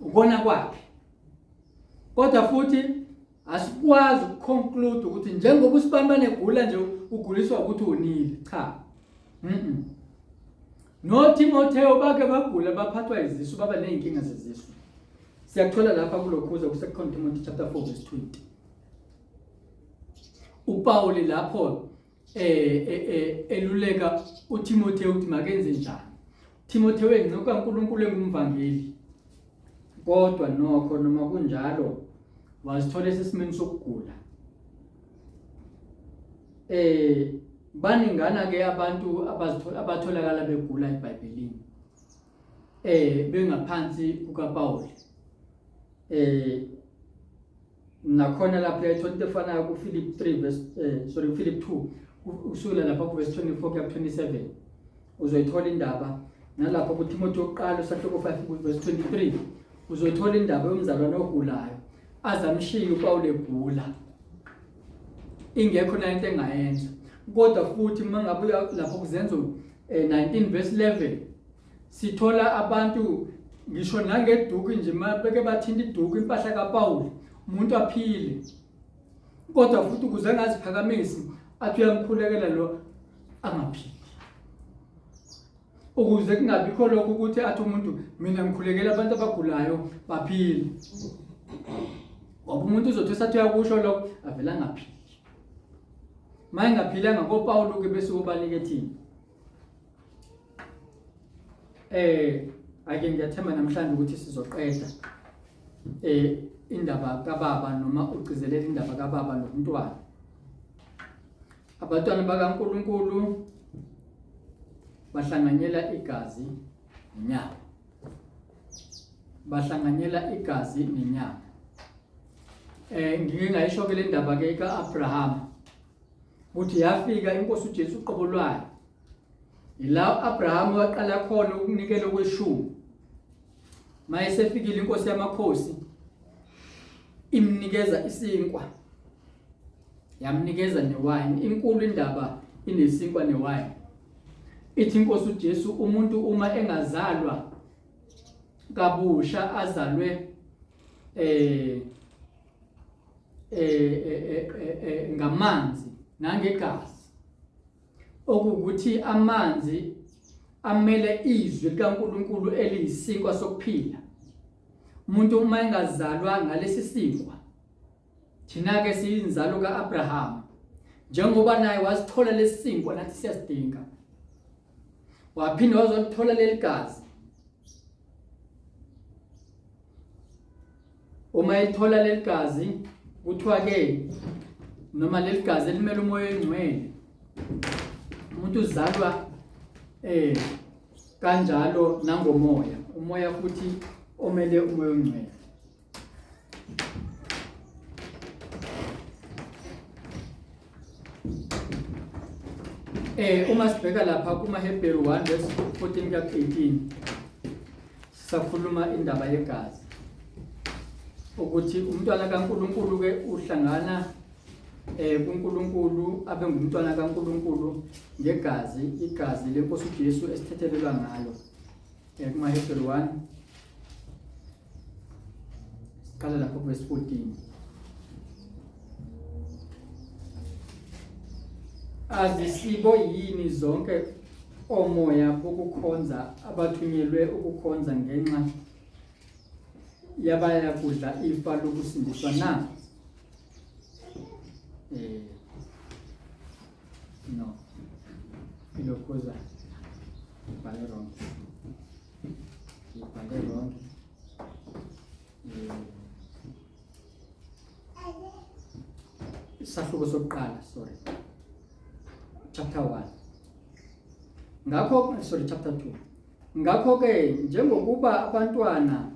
ukona kwakhe. Kodwa futhi asikwazi ukuconclude ukuthi njengoba usibanibane egula nje uguliswa ukuthi wonile. Cha. Mhm. NoTimotheo bake bagula baphathwa izisu baba nezinkinga zezisu. Siyakuthola lapha kulokhuza ku-2 Timothy chapter 4 verse 20. uPawuli lapho eh, eh, eh eluleka uTimotheo ukuthi makenze njani. Timotheo engcika kaNkulunkulu engumvangeli. Kodwa nokho noma kunjalo wazithola esesimeni sokugula. Eh baningana ke abantu abazithola abatholakala begula eBhayibhelini. Eh bengaphansi kukaPaul. Eh nakhona lapho uyayithola into efanayo kuPhilip 3 verse eh, sorry Philip 2 usukela lapha kuverse 24 kuya ku-27 uzoyithola indaba nalapho kuTimothy wokuqala usahluko 5 verse 23 uzoyithola indaba yomzalwane ogulayo azamshiye uPawulu egula ingekho na into engayenza kodwa futhi uma ngabe lapho kuzenzo 19 eh, verse 11 Sithola abantu ngisho nangeduku nje beke bathinta iduku impahla kaPawulu umuntu aphile. Kodwa futhi ukuze angaziphakamisi athi uyamkhulekela lo angaphili. Ukuze kungabikho lokho ukuthi athi umuntu mina ngikhulekela abantu abagulayo baphile. Ngoba umuntu uzothi esathi uyakusho lokho avele angaphili. Uma engaphilanga koPawulu ke bese ubaleke thina. Eh ake ngiyathemba namhlanje ukuthi sizoqeda eh indaba kababa noma ugcizelela indaba kababa nomntwana. Abantwana bakaNkuluNkulu bahlanganyela igazi nenyama. Bahlanganyela igazi nenyama. Eh ngike ngayisho ke le ndaba ke kaAbraham ukuthi yafika inkosi uJesu uqobo lwayo. Ila uAbraham waqala khona ukunikela okweshumi. Mayesefikile inkosi yamakhosi imnikeza isinkwa. Yamnikeza newayini. Inkulu indaba inesinkwa newayini. Ithi inkosi uJesu umuntu uma engazalwa kabusha azalwe eh eh, eh, eh, eh ngamanzi nangegazi okuwukuthi amanzi amele izwi likaNkulunkulu eliyisinkwa sokuphila. Umuntu uma engazalwa ngalesi sinkwa, thina-ke siyinzalo ka-Abrahama, njengoba naye wasithola lesi sinkwa nathi siyasidinga. Waphinde wazolithola leli gazi. Uma ethola leli gazi kuthiwa ke noma leli gazi elimele umoya oyingcwele umuntu uzalwa eh kanjalo nangomoya umoya futhi omele umoya ongcwele. Uma sibheka lapha kumaHebheru 1 verse 14 kuya 18 sisakhuluma indaba yegazi ukuthi umntwana kaNkuluNkulu ke uhlangana kuNkulunkulu abe ngumntwana kaNkuluNkulu ngegazi, igazi lenkosi uJesu esithethelelwa ngalo. KumaHebheru 1 siqala lapho verse 14. Azisibo yini zonke omoya bokukhonza abathunyelwe ukukhonza ngenxa yabayakudla ifa lokusindiswa na? No. Ilokhuza. Ibhale wrong. Ibhale wrong. Isahluko sokuqala, sorry. Chapter 1. Ngakho, sorry, chapter 2. Ngakho ke njengokuba abantwana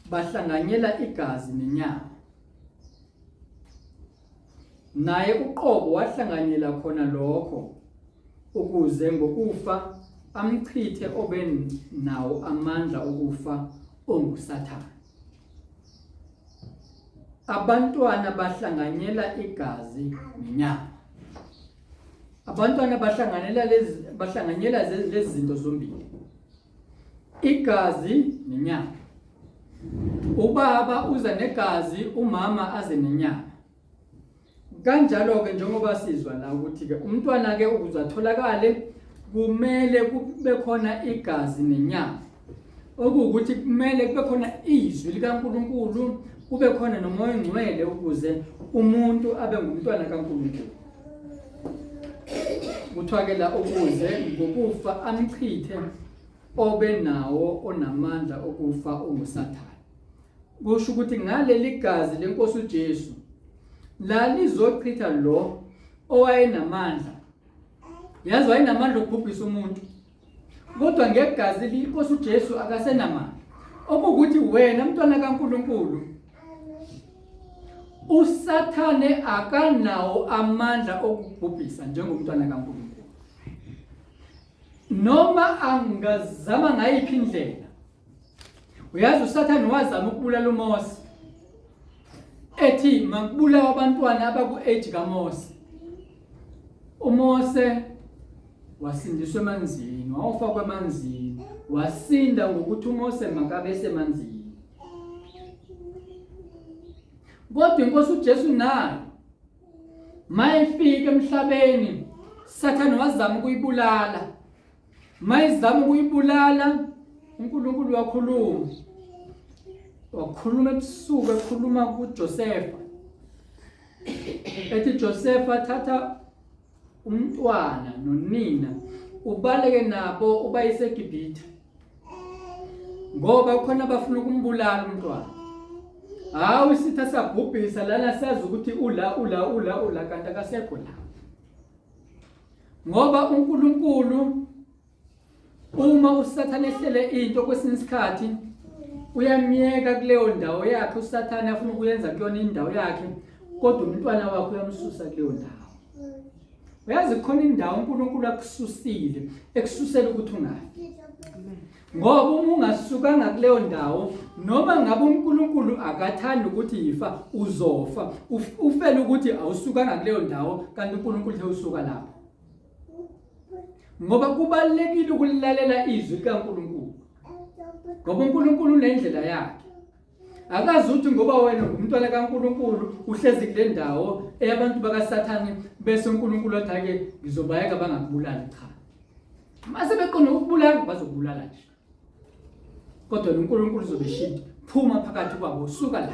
bahlanganyela igazi nenyama, naye uqobo wahlanganyela khona lokho, ukuze ngokufa amchithe obe nawo amandla okufa onguSathane. Abantwana bahlanganyela igazi nenyama. Abantwana bahlanganela lezi bahlanganyela lezi zinto zombili. Igazi nenyama. Ubaba uza negazi, umama aze nenyama. Kanjalo-ke njengoba sizwa la ukuthi-ke umntwana-ke ukuze atholakale kumele kube khona igazi nenyama. Okuwukuthi kumele kube khona izwi likaNkulunkulu, kube khona nomoya ongcwele ukuze umuntu abe ngumntwana kaNkulunkulu. Kuthiwa-ke la ukuze ngokufa amchithe obe nawo onamandla okufa onguSathane. Kusho ukuthi ngaleli gazi lenkosi uJesu lalizochitha lo owayenamandla. Yazi wayenamandla okubhubhisa umuntu. Kodwa ngegazi lenkosi uJesu akasenamandla. Okuwukuthi wena mntwana kaNkulunkulu uSathane akanawo amandla okubhubhisa njengomntwana kaNkulunkulu. Noma angazama ngayiphi indlela. Uyazi uSathane wazama ukubulala uMose. Ethi makubulawa abantwana abaku-age kaMose. uMose wasindiswa emanzini, wawufakwa emanzini, wasinda ngokuthi uMose makabe semanzini. Kodwa inkosi uJesu nayo mayifika emhlabeni, Sathane wazama ukuyibulala. Mayizama ukuyibulala, uNkulunkulu wakhuluma. Wakhuluma ebusuku ekhuluma kuJosefa. Ethi Josefa thatha umntwana nonina ubaleke nabo ubayise eGibhithe. Ngoba khona abafuna ukumbulala umntwana. Hawu isitha sabhubhisa lana sazi ukuthi ula ula ula ula kanti akasekho la. Ngoba uNkulunkulu uma uSathane ehlele into kwesinye isikhathi uyamyeka kuleyo ndawo yakhe uSathane afuna ukuyenza kuyona indawo yakhe, kodwa umntwana wakhe uyamsusa kuleyo ndawo. Uyazi khona indawo uNkulunkulu akususile, ekususela ukuthi ungafi. Ngoba uma ungasukanga kuleyo ndawo, noma ngabe uNkulunkulu akathandi ukuthi yifa, uzofa. Ufele ukuthi awusukanga kuleyo ndawo, kanti uNkulunkulu uthe usuka lapho. Ngoba kubalulekile ukulalela izwi likaNkulunkulu. Ngoba uNkulunkulu unendlela yakhe. Akazi ukuthi ngoba wena ungumntwana kaNkulunkulu uhlezi kule ndawo eyabantu bakaSathane bese uNkulunkulu athi ke ngizobayeka bangakubulali. Cha. Mase beqonda ukubulala bazokubulala nje. Kodwa uNkulunkulu uzobe shintsha. Phuma phakathi kwabo, suka la.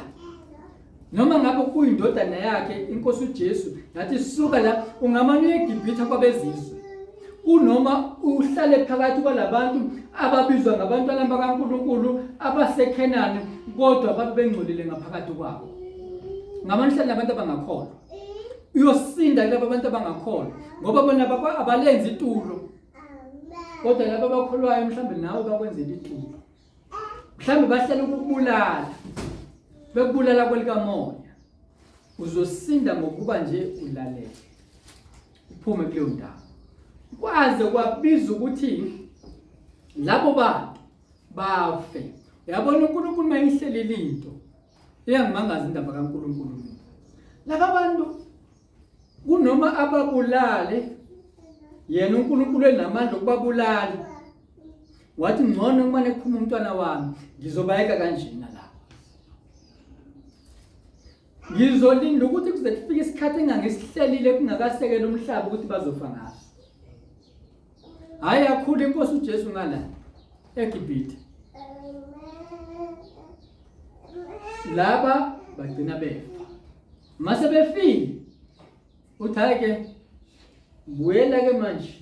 Noma ngabe kuyindodana yakhe inkosi uJesu yathi suka la, ungamane uye eGibhithe kwabezizwe. Kunoma uhlale phakathi kwalabantu ababizwa ngabantwana bakaNkulunkulu abaseKhenani kodwa babe bengcolile ngaphakathi kwabo. Ngamane uhlale nabantu abangakholwa. Uyosinda kulabo bantu abangakholwa ngoba bona abalenzi itulo. Kodwa laba abakholwayo mhlawumbe nawe bakwenzela itulo. Mhlawumbe bahlela ukukubulala. Bekubulala kwelikamoya. Uzosinda ngokuba nje ulalele. Uphume kuleyo ndawo. Kwaze kwabiza ukuthi labo bantu bafe. Uyabona uNkulunkulu mayihlelile into. Iyangimangaza indaba kaNkulunkulu mina. Laba bantu kunoma ababulale yena uNkulunkulu enamandla okubabulala. Wathi ngcono kumane kuphuma umntwana wami ngizobayeka kanjena la. Ngizolinda ukuthi kuze kufike isikhathi engangisihlelile kungakasekela umhlaba ukuthi bazofa ngaso. Hayi akhula inkosi uJesu ngala eGibhithe. Laba bagcina befa. Mase befile uthi hayi ke buyela ke manje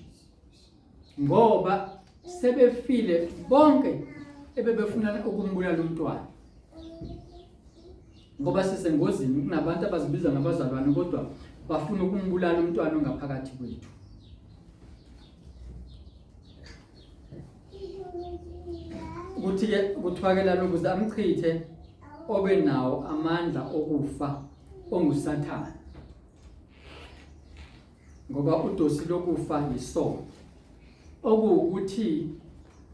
ngoba sebefile bonke ebebefuna ukumbulala umntwana. Ngoba sisengozini kunabantu abazibiza ngabazalwane kodwa bafuna ukumbulala umntwana ongaphakathi kwethu. Kuthi-ke kuthiwa-ke lana ukuze amchithe obe nawo amandla okufa onguSathane. Ngoba udosi lokufa yisono. Okuwukuthi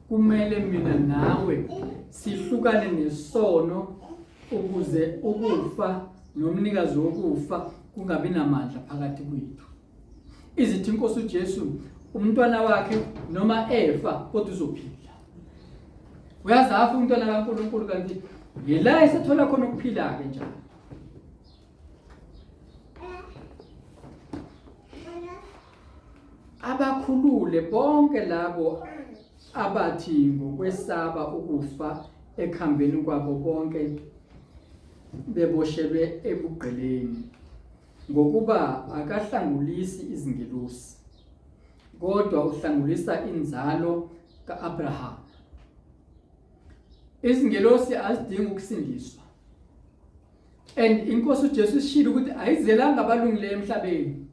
kumele mina nawe sihlukane nesono ukuze ukufa nomnikazi wokufa kungabi namandla phakathi kwethu. Izithi inkosi uJesu umntwana wakhe noma efa kodwa uzophila. Uyazi afa umntwana kaNkulunkulu kanti yila esethola khona ukuphila-ke njalo. Abakhulule bonke labo abathi ngokwesaba ukufa ekuhambeni kwabo bonke beboshelwe ebugqileni, ngokuba akahlangulisi izingelosi, kodwa uhlangulisa inzalo ka-Abrahama. Izingelosi azidingi ukusindiswa. And inkosi uJesu isishilo ukuthi ayizelanga abalungileyo emhlabeni.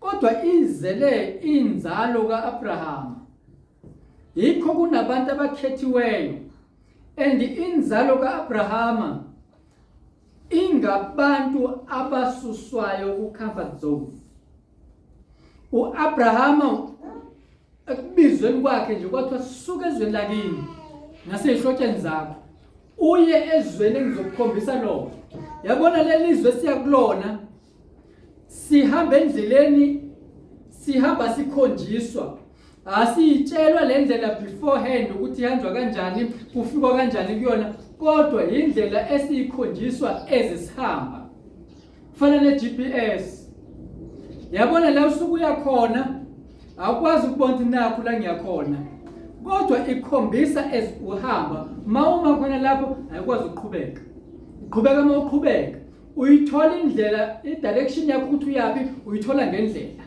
Kodwa izele inzalo kaAbraham. Yikho kunabantu abakhethiweyo. And inzalo kaAbrahama ingabantu abasuswayo ku comfort zone. UAbrahama ekubizweni kwakhe nje kwathiwa suka ezweni lakini nasezihlotsheni zakho uye ezweni engizokukhombisa lona. Yabona leli zwe siya kulona sihamba endleleni sihamba sikhonjiswa asiyitshelwa le ndlela beforehand ukuthi ihanjwa kanjani kufikwa kanjani kuyona kodwa yindlela esiyikhonjiswa ezisihamba fana ne-GPS yabona la usuke uya khona awukwazi ukubona ukuthi nakhu la ngiyakhona kodwa ikhombisa as uhamba uma uma khona lapho ayikwazi ukuqhubeka uqhubeka uma uqhubeka uyithola indlela i-direction yakho ukuthi uyaphi uyithola ngendlela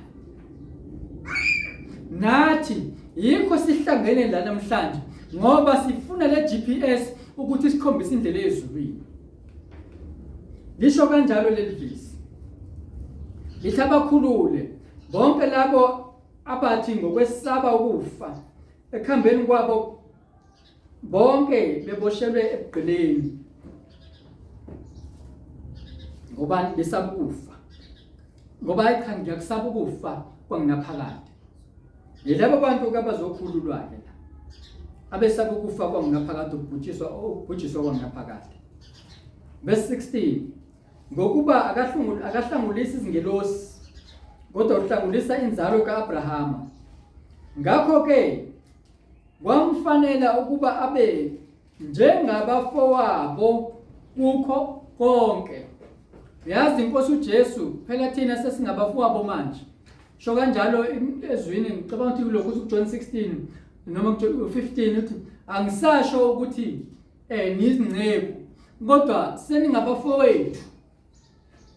nathi yikho sihlangene la namhlanje ngoba sifuna le GPS ukuthi sikhombise indlela ezulwini Lisho kanjalo leli vesi. Lithi abakhulule bonke labo abathi ngokwesaba ukufa ekuhambeni kwabo bonke beboshelwe ebugqileni ngoba besaba ukufa ngoba hayi cha ngiyakusaba ukufa kwangunaphakade yilabo bantu ke abazokhululwa-ke la abesaba ukufa kwangunaphakade ukubhujiswa ukubhujiswa kwangunaphakade Verse 16 ngokuba akahlangulisi izingelosi kodwa uhlangulisa inzalo kaAbrahama. Ngakho-ke kwamfanela ukuba abe njengabafowabo kukho konke. Uyazi inkosi uJesu phela thina sesingabafowabo manje. Sho kanjalo ezwini ngicabanga ukuthi kulokhu uJohn 16 noma 15 uthi angisasho ukuthi eh nizinceku kodwa seningabafowethu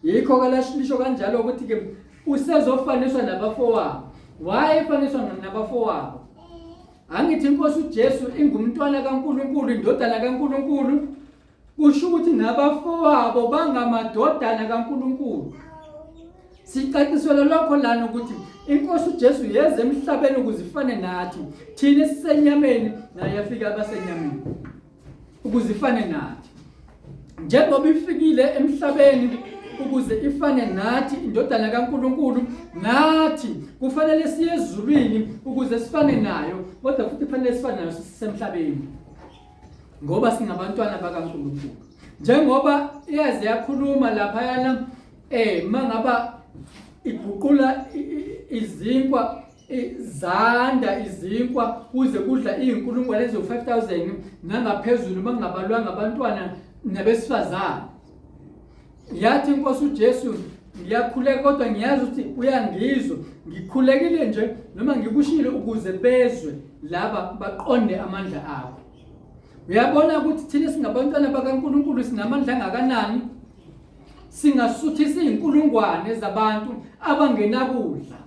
yikho ke lisho kanjalo ukuthi ke usezofaniswa nabafowabo why efaniswa nabafowabo angithi inkosi uJesu ingumntwana kaNkuluNkulu indodana kaNkuluNkulu kusho ukuthi nabafowabo bangamadodana kaNkuluNkulu Sicaciselwa lokho lana ukuthi inkosi uJesu yeza emhlabeni ukuze ifane nathi. Thina sisenyameni naye yafika abasenyameni ukuze ifane nathi. Njengoba ifikile emhlabeni ukuze ifane nathi, indodana kaNkulunkulu. Nathi kufanele siye ezulwini ukuze sifane nayo, kodwa futhi kufanele sifane nayo sisemhlabeni, ngoba singabantwana bakaNkulunkulu. Njengoba iyaze yakhuluma laphayana, mangaba iguqula izinkwa, zanda izinkwa kuze kudla iy'nkulungwane eziwu-5000 nangaphezulu, uma kungabalwanga abantwana nabesifazane. Yathi inkosi uJesu, ngiyakhuleka kodwa ngiyazi ukuthi uyangizwa, ngikhulekile nje noma ngikushilo ukuze bezwe laba baqonde amandla akho. Uyabona ukuthi thina singabantwana bakaNkulunkulu sinamandla angakanani? Singasuthisa izinkulungwane zabantu abangenakudla.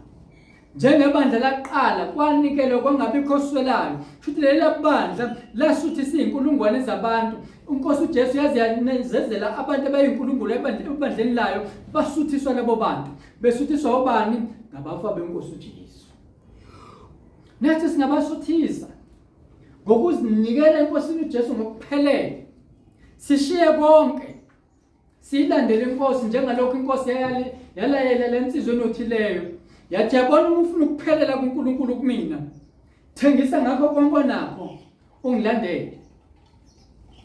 Njengebandla laqala kwanikelwa kwangabikho oswelayo. Shuthi leli bandla lasuthisa izinkulungwane zabantu. Inkosi uJesu yaze yanezezela abantu abayinkulungwane ebandleni layo, basuthiswa labo bantu. Besuthiswa obani? Ngabafa benkosi uJesu. Nathi singabasuthisa ngokuzinikela eNkosini uJesu ngokuphelele. Sishiye konke, siyilandele inkosi njengalokhu inkosi yalayela le nsizwa enothileyo, yathi yabona uma ufuna ukuphelela kuNkulunkulu kumina, thengisa ngakho konke onakho ungilandele,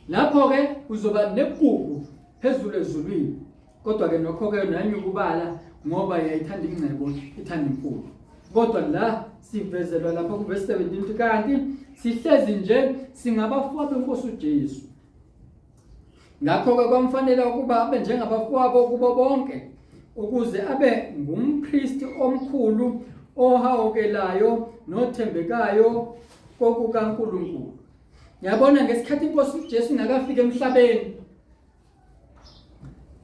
lapho-ke uzoba negugu phezulu ezulwini. Kodwa-ke nokho-ke nanye ukubala, ngoba yayithanda ingcebo, ithanda imfundo. Kodwa la sivezelwa lapha kuvesi 17 ukuthi kanti sihlezi nje singabafowabo benkosi uJesu. Ngakho-ke kwamfanele ukuba abe njengabafowabo kubo bonke, ukuze abe ngumpristi omkhulu ohawukelayo nothembekayo kokukaNkulunkulu. Yabona, ngesikhathi inkosi uJesu ingakafika emhlabeni,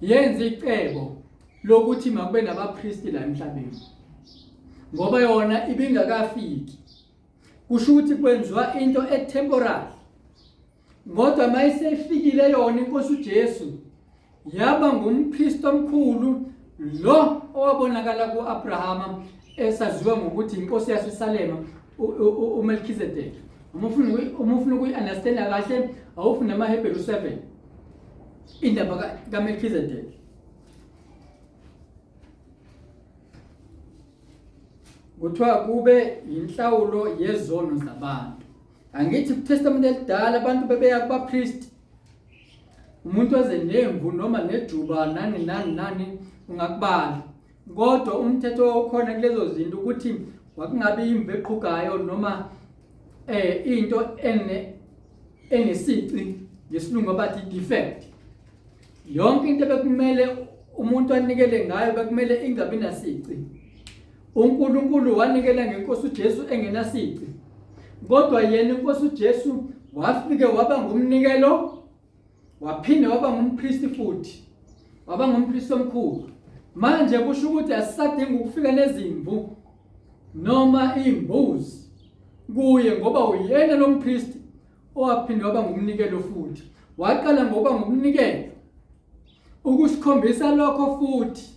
yenza icebo lokuthi makube nabapristi la emhlabeni, ngoba yona ibingakafiki. Kusho ukuthi kwenziwa into etemporary, kodwa mayisefikile yona inkosi uJesu yaba ngumpristi omkhulu lo owabonakala ku-Abrahama esaziwa ngokuthi inkosi yaseSalema, uMelchizedek. Uma ufuna ukuyi-understanda kahle, awufune amaHebheru 7, indaba kaMelchizedek. Kuthiwa kube yinhlawulo yezono zabantu. Angithi kuTestament elidala abantu bebeya kubapriest, umuntu eze nemvu noma nejuba nani nani nani ungakubala, kodwa umthetho owawukhona kulezo zinto ukuthi kwakungabi imvu eqhugayo noma into ene enesici, ngesilungu abathi defect. Yonke into bekumele umuntu anikele ngayo bekumele ingabi nasici. UNkulunkulu wanikela ngenkosi uJesu engenasici, kodwa yena inkosi uJesu wafike waba ngumnikelo, waphinde waba ngumpristi futhi waba ngumpristi omkhulu. Manje kusho ukuthi asisadingi ukufika nezimvu noma imbuzi kuye, ngoba uyena lo mpristi owaphinde waba ngumnikelo futhi. Waqala ngokuba ngumnikelo ukusikhombisa lokho, futhi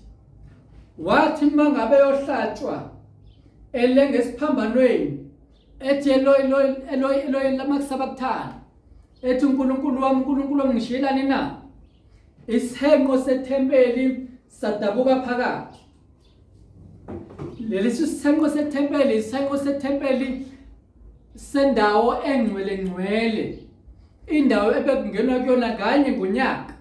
wathi mangabe yohlatshwa elenga esiphambanweni, ethi Eloyi Eloyi Eloyi Eloyi lama sabakuthani, ethi uNkulunkulu wami, uNkulunkulu wami, ngishiyelani na? Isihenqo sethempeli sadabuka phakathi. Leli sihenqo sethempeli, isihenqo sethempeli sendawo engcwele ngcwele, indawo ebekungenwa kuyona kanye ngonyaka,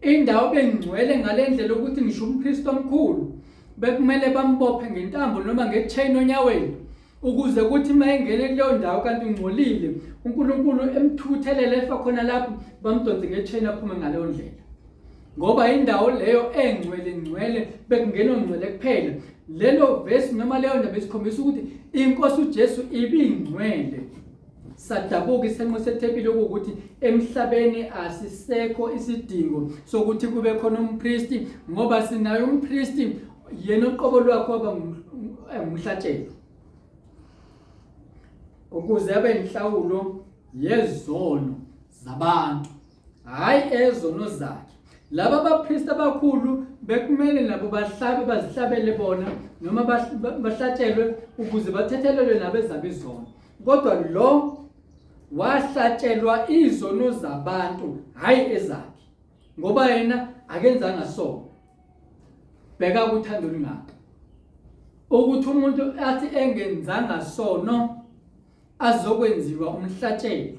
indawo bengcwele ngalendlela ukuthi ngisho umpristi omkhulu bekumele bambophe ngentambo noma ngechain onyaweni, ukuze kuthi uma engene kuleyo ndawo kanti ungcolile, uNkulunkulu emthukuthelele efa khona lapho, bamdonse ngechain aphume ngaleyo ndlela, ngoba indawo leyo engcwele ngcwele bekungenwa ngcwele kuphela. Lelo vesi noma leyo ndaba isikhombisa ukuthi inkosi uJesu ibingcwele. Sadabuka isenqo sethempeli, okuwukuthi emhlabeni asisekho isidingo sokuthi kube khona umpristi, ngoba sinaye umpristi, yena uqobo lwakhe waba ngumhlatshelo ukuze abe inhlawulo yezono zabantu, hhayi ezono zakhe. Laba bapristi abakhulu bekumele nabo bahlabe, bazihlabele bona noma bahlatshelwe ukuze bathethelelwe nabo ezabo izono, kodwa lo wahlatshelwa izono zabantu, hhayi ezakhe, ngoba yena akenzanga sono. Bheka uthando olungaka. Ukuthi umuntu athi engenzanga sono azokwenziwa umhlatshelo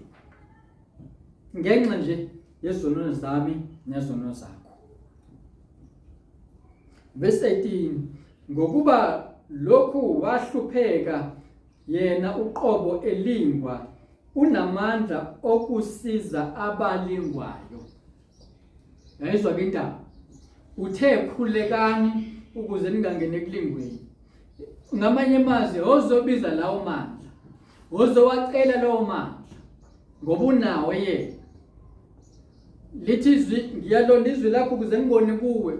ngenxa nje yezono zami nezono zakho. Verse 18 ngokuba lokhu wahlupheka yena uqobo elingwa unamandla okusiza abalingwayo. Yayizwa ke indaba. Uthe khulekani ukuze ningangeni ekulingweni. Ngamanye amazwi ozobiza lawo mandla. Ozowacela lawo mandla ngoba unawo yena. Lithi izwi ngiyalonda izwi lakho ukuze ngibone kuwe.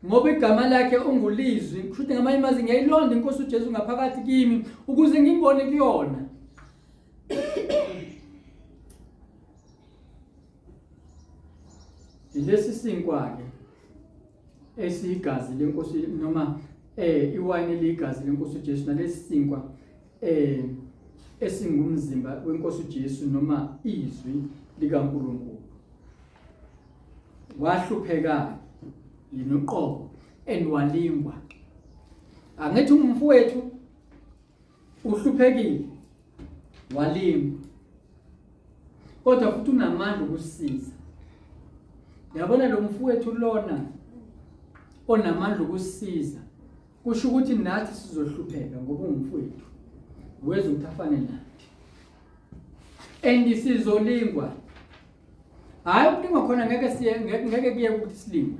Ngoba igama lakhe ungulizwi. Kusho ngamanye amazwi ngiyayilonda inkosi uJesu ngaphakathi kimi ukuze ngingone kuyona. Lesi sinkwa-ke esiyigazi lenkosi noma iwayini eliyigazi lenkosi uJesu nalesi sinkwa esingumzimba wenkosi uJesu noma izwi likaNkulunkulu. Wahlupheka yena uqobo and walingwa. Angithi umfowethu Uhluphekile, walingwa, kodwa futhi unamandla okusiza. Yabona lo mfowethu lona onamandla okusiza, kusho ukuthi nathi sizohlupheka ngoba ungumfowethu, weza ukuthi afane nathi and sizolingwa. Hhayi ukulingwa khona ngeke siye ngeke kuye ukuthi silingwe.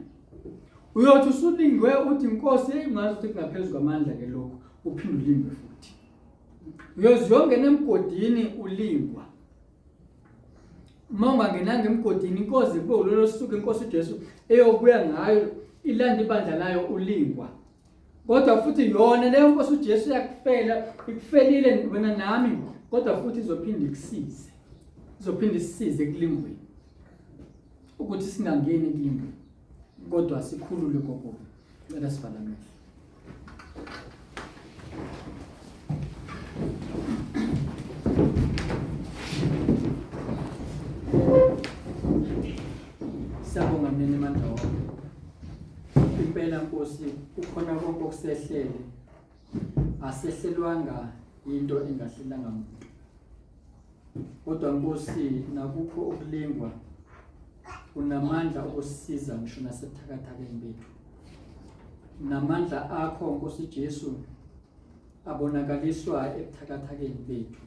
Uyothi usulingwe uthi Nkosi ungazi ukuthi kungaphezu kwamandla ke lokhu uphinde ulingwe futhi. Uyoze uyongena emgodini ulingwa. Uma ungangenanga emgodini inkosi kube ulolo suku inkosi uJesu eyobuya ngayo ilanda ibandla layo ulingwa. Kodwa futhi yona leyo nkosi uJesu yakufela ikufelile wena nami kodwa futhi izophinde ikusize. Izophinde isisize ekulingweni. Ukuthi singangeni ekulingweni kodwa sikhulule kokubi. Cela sivale amehlo. Siyabonga mnene mandla wonke. Impela Nkosi kukhona konke okusehlele. Asehlelwanga into engahlelanga muntu. Kodwa Nkosi nakukho ukulingwa unamandla okusisiza ngisho nasebuthakathakeni bethu. Namandla akho Nkosi Jesu abonakaliswa ebuthakathakeni bethu.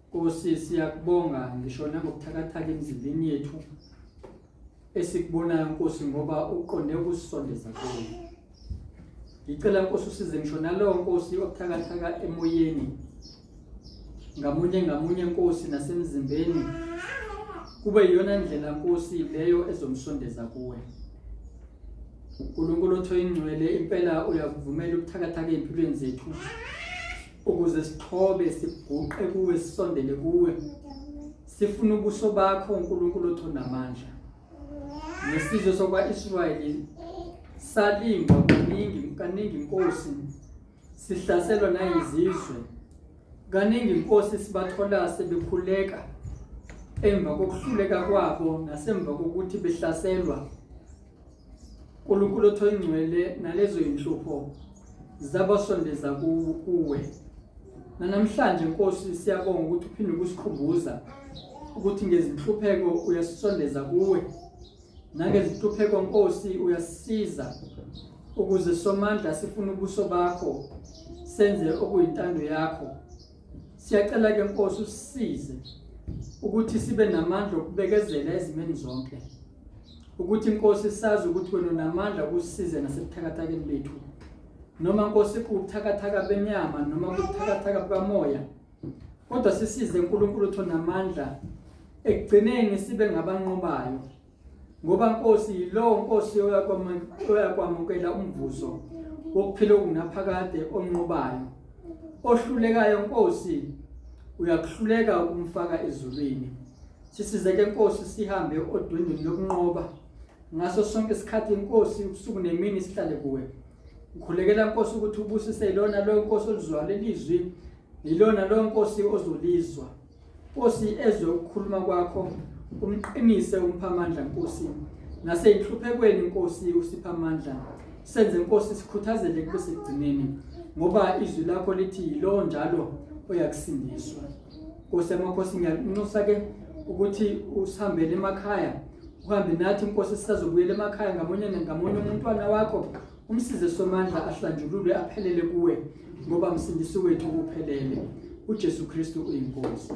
Nkosi siyakubonga ngisho nangobuthakathaka emzimbeni yethu esikubonayo Nkosi ngoba uqonde ukusisondeza kuwe. Ngicela Nkosi usize ngisho nalowo Nkosi obuthakathaka emoyeni ngamunye ngamunye Nkosi nasemzimbeni kube iyona ndlela Nkosi leyo ezomsondeza kuwe. uNkulunkulu otho ingcwele impela uyakuvumela ubuthakathaka ezimpilweni zethu ukuze sithobe siguqe kuwe sisondele kuwe sifuna ubuso bakho uNkulunkulu otho namandla. Nesizwe sokwa-Israyeli salingwa kaningi kaningi Nkosi sihlaselwa nayizizwe kaningi Nkosi sibathola sebekhuleka emva kokuhluleka kwabo nasemva kokuthi behlaselwa uNkulunkulu othoyingcwele nalezo inhlupho zabasondeza kuwe nanamhlanje Nkosi siyabonga ukuthi uphinde ukusikhumbuza ukuthi ngezinhlupheko uyasisondeza kuwe nangezinhlupheko Nkosi uyasisiza ukuze somandla sifune ubuso bakho senze okuyintando yakho siyacela ke Nkosi usisize ukuthi sibe namandla okubekezela ezimeni zonke ukuthi Nkosi sazi ukuthi wena unamandla ukusisize nasebuthakathakeni bethu noma Nkosi kubuthakathaka benyama noma kubuthakathaka bukamoya kodwa sisize uNkulunkulu uthi unamandla ekugcineni sibe ngabanqobayo ngoba Nkosi yilowo Nkosi oyakwamukela umvuzo wokuphila okungunaphakade onqobayo ohlulekayo Nkosi uyakuhluleka ukumfaka ezulwini sisize ke Nkosi sihambe odwendweni lokunqoba ngaso sonke isikhathi Nkosi ubusuku nemini sihlale kuwe ngikhulekela Nkosi ukuthi ubusise ilona loyo Nkosi olizwa lelizwi yilona loyo Nkosi ozolizwa Nkosi ezwe ukukhuluma kwakho umqinise umpha amandla Nkosi naseyinhluphekweni Nkosi usipha amandla. Senze Nkosi sikhuthazele kube sekugcineni ngoba izwi lakho lithi yilowo njalo oyakusindiswa. Nkosi yamakhosi ngiyanxusa ke ukuthi usihambele emakhaya uhambe nathi Nkosi sisazobuyela emakhaya ngamunye ngamunye umntwana wakho umsize Somandla ahlanjululwe aphelele kuwe ngoba msindisi wethu uphelele uJesu Kristu uyinkosi.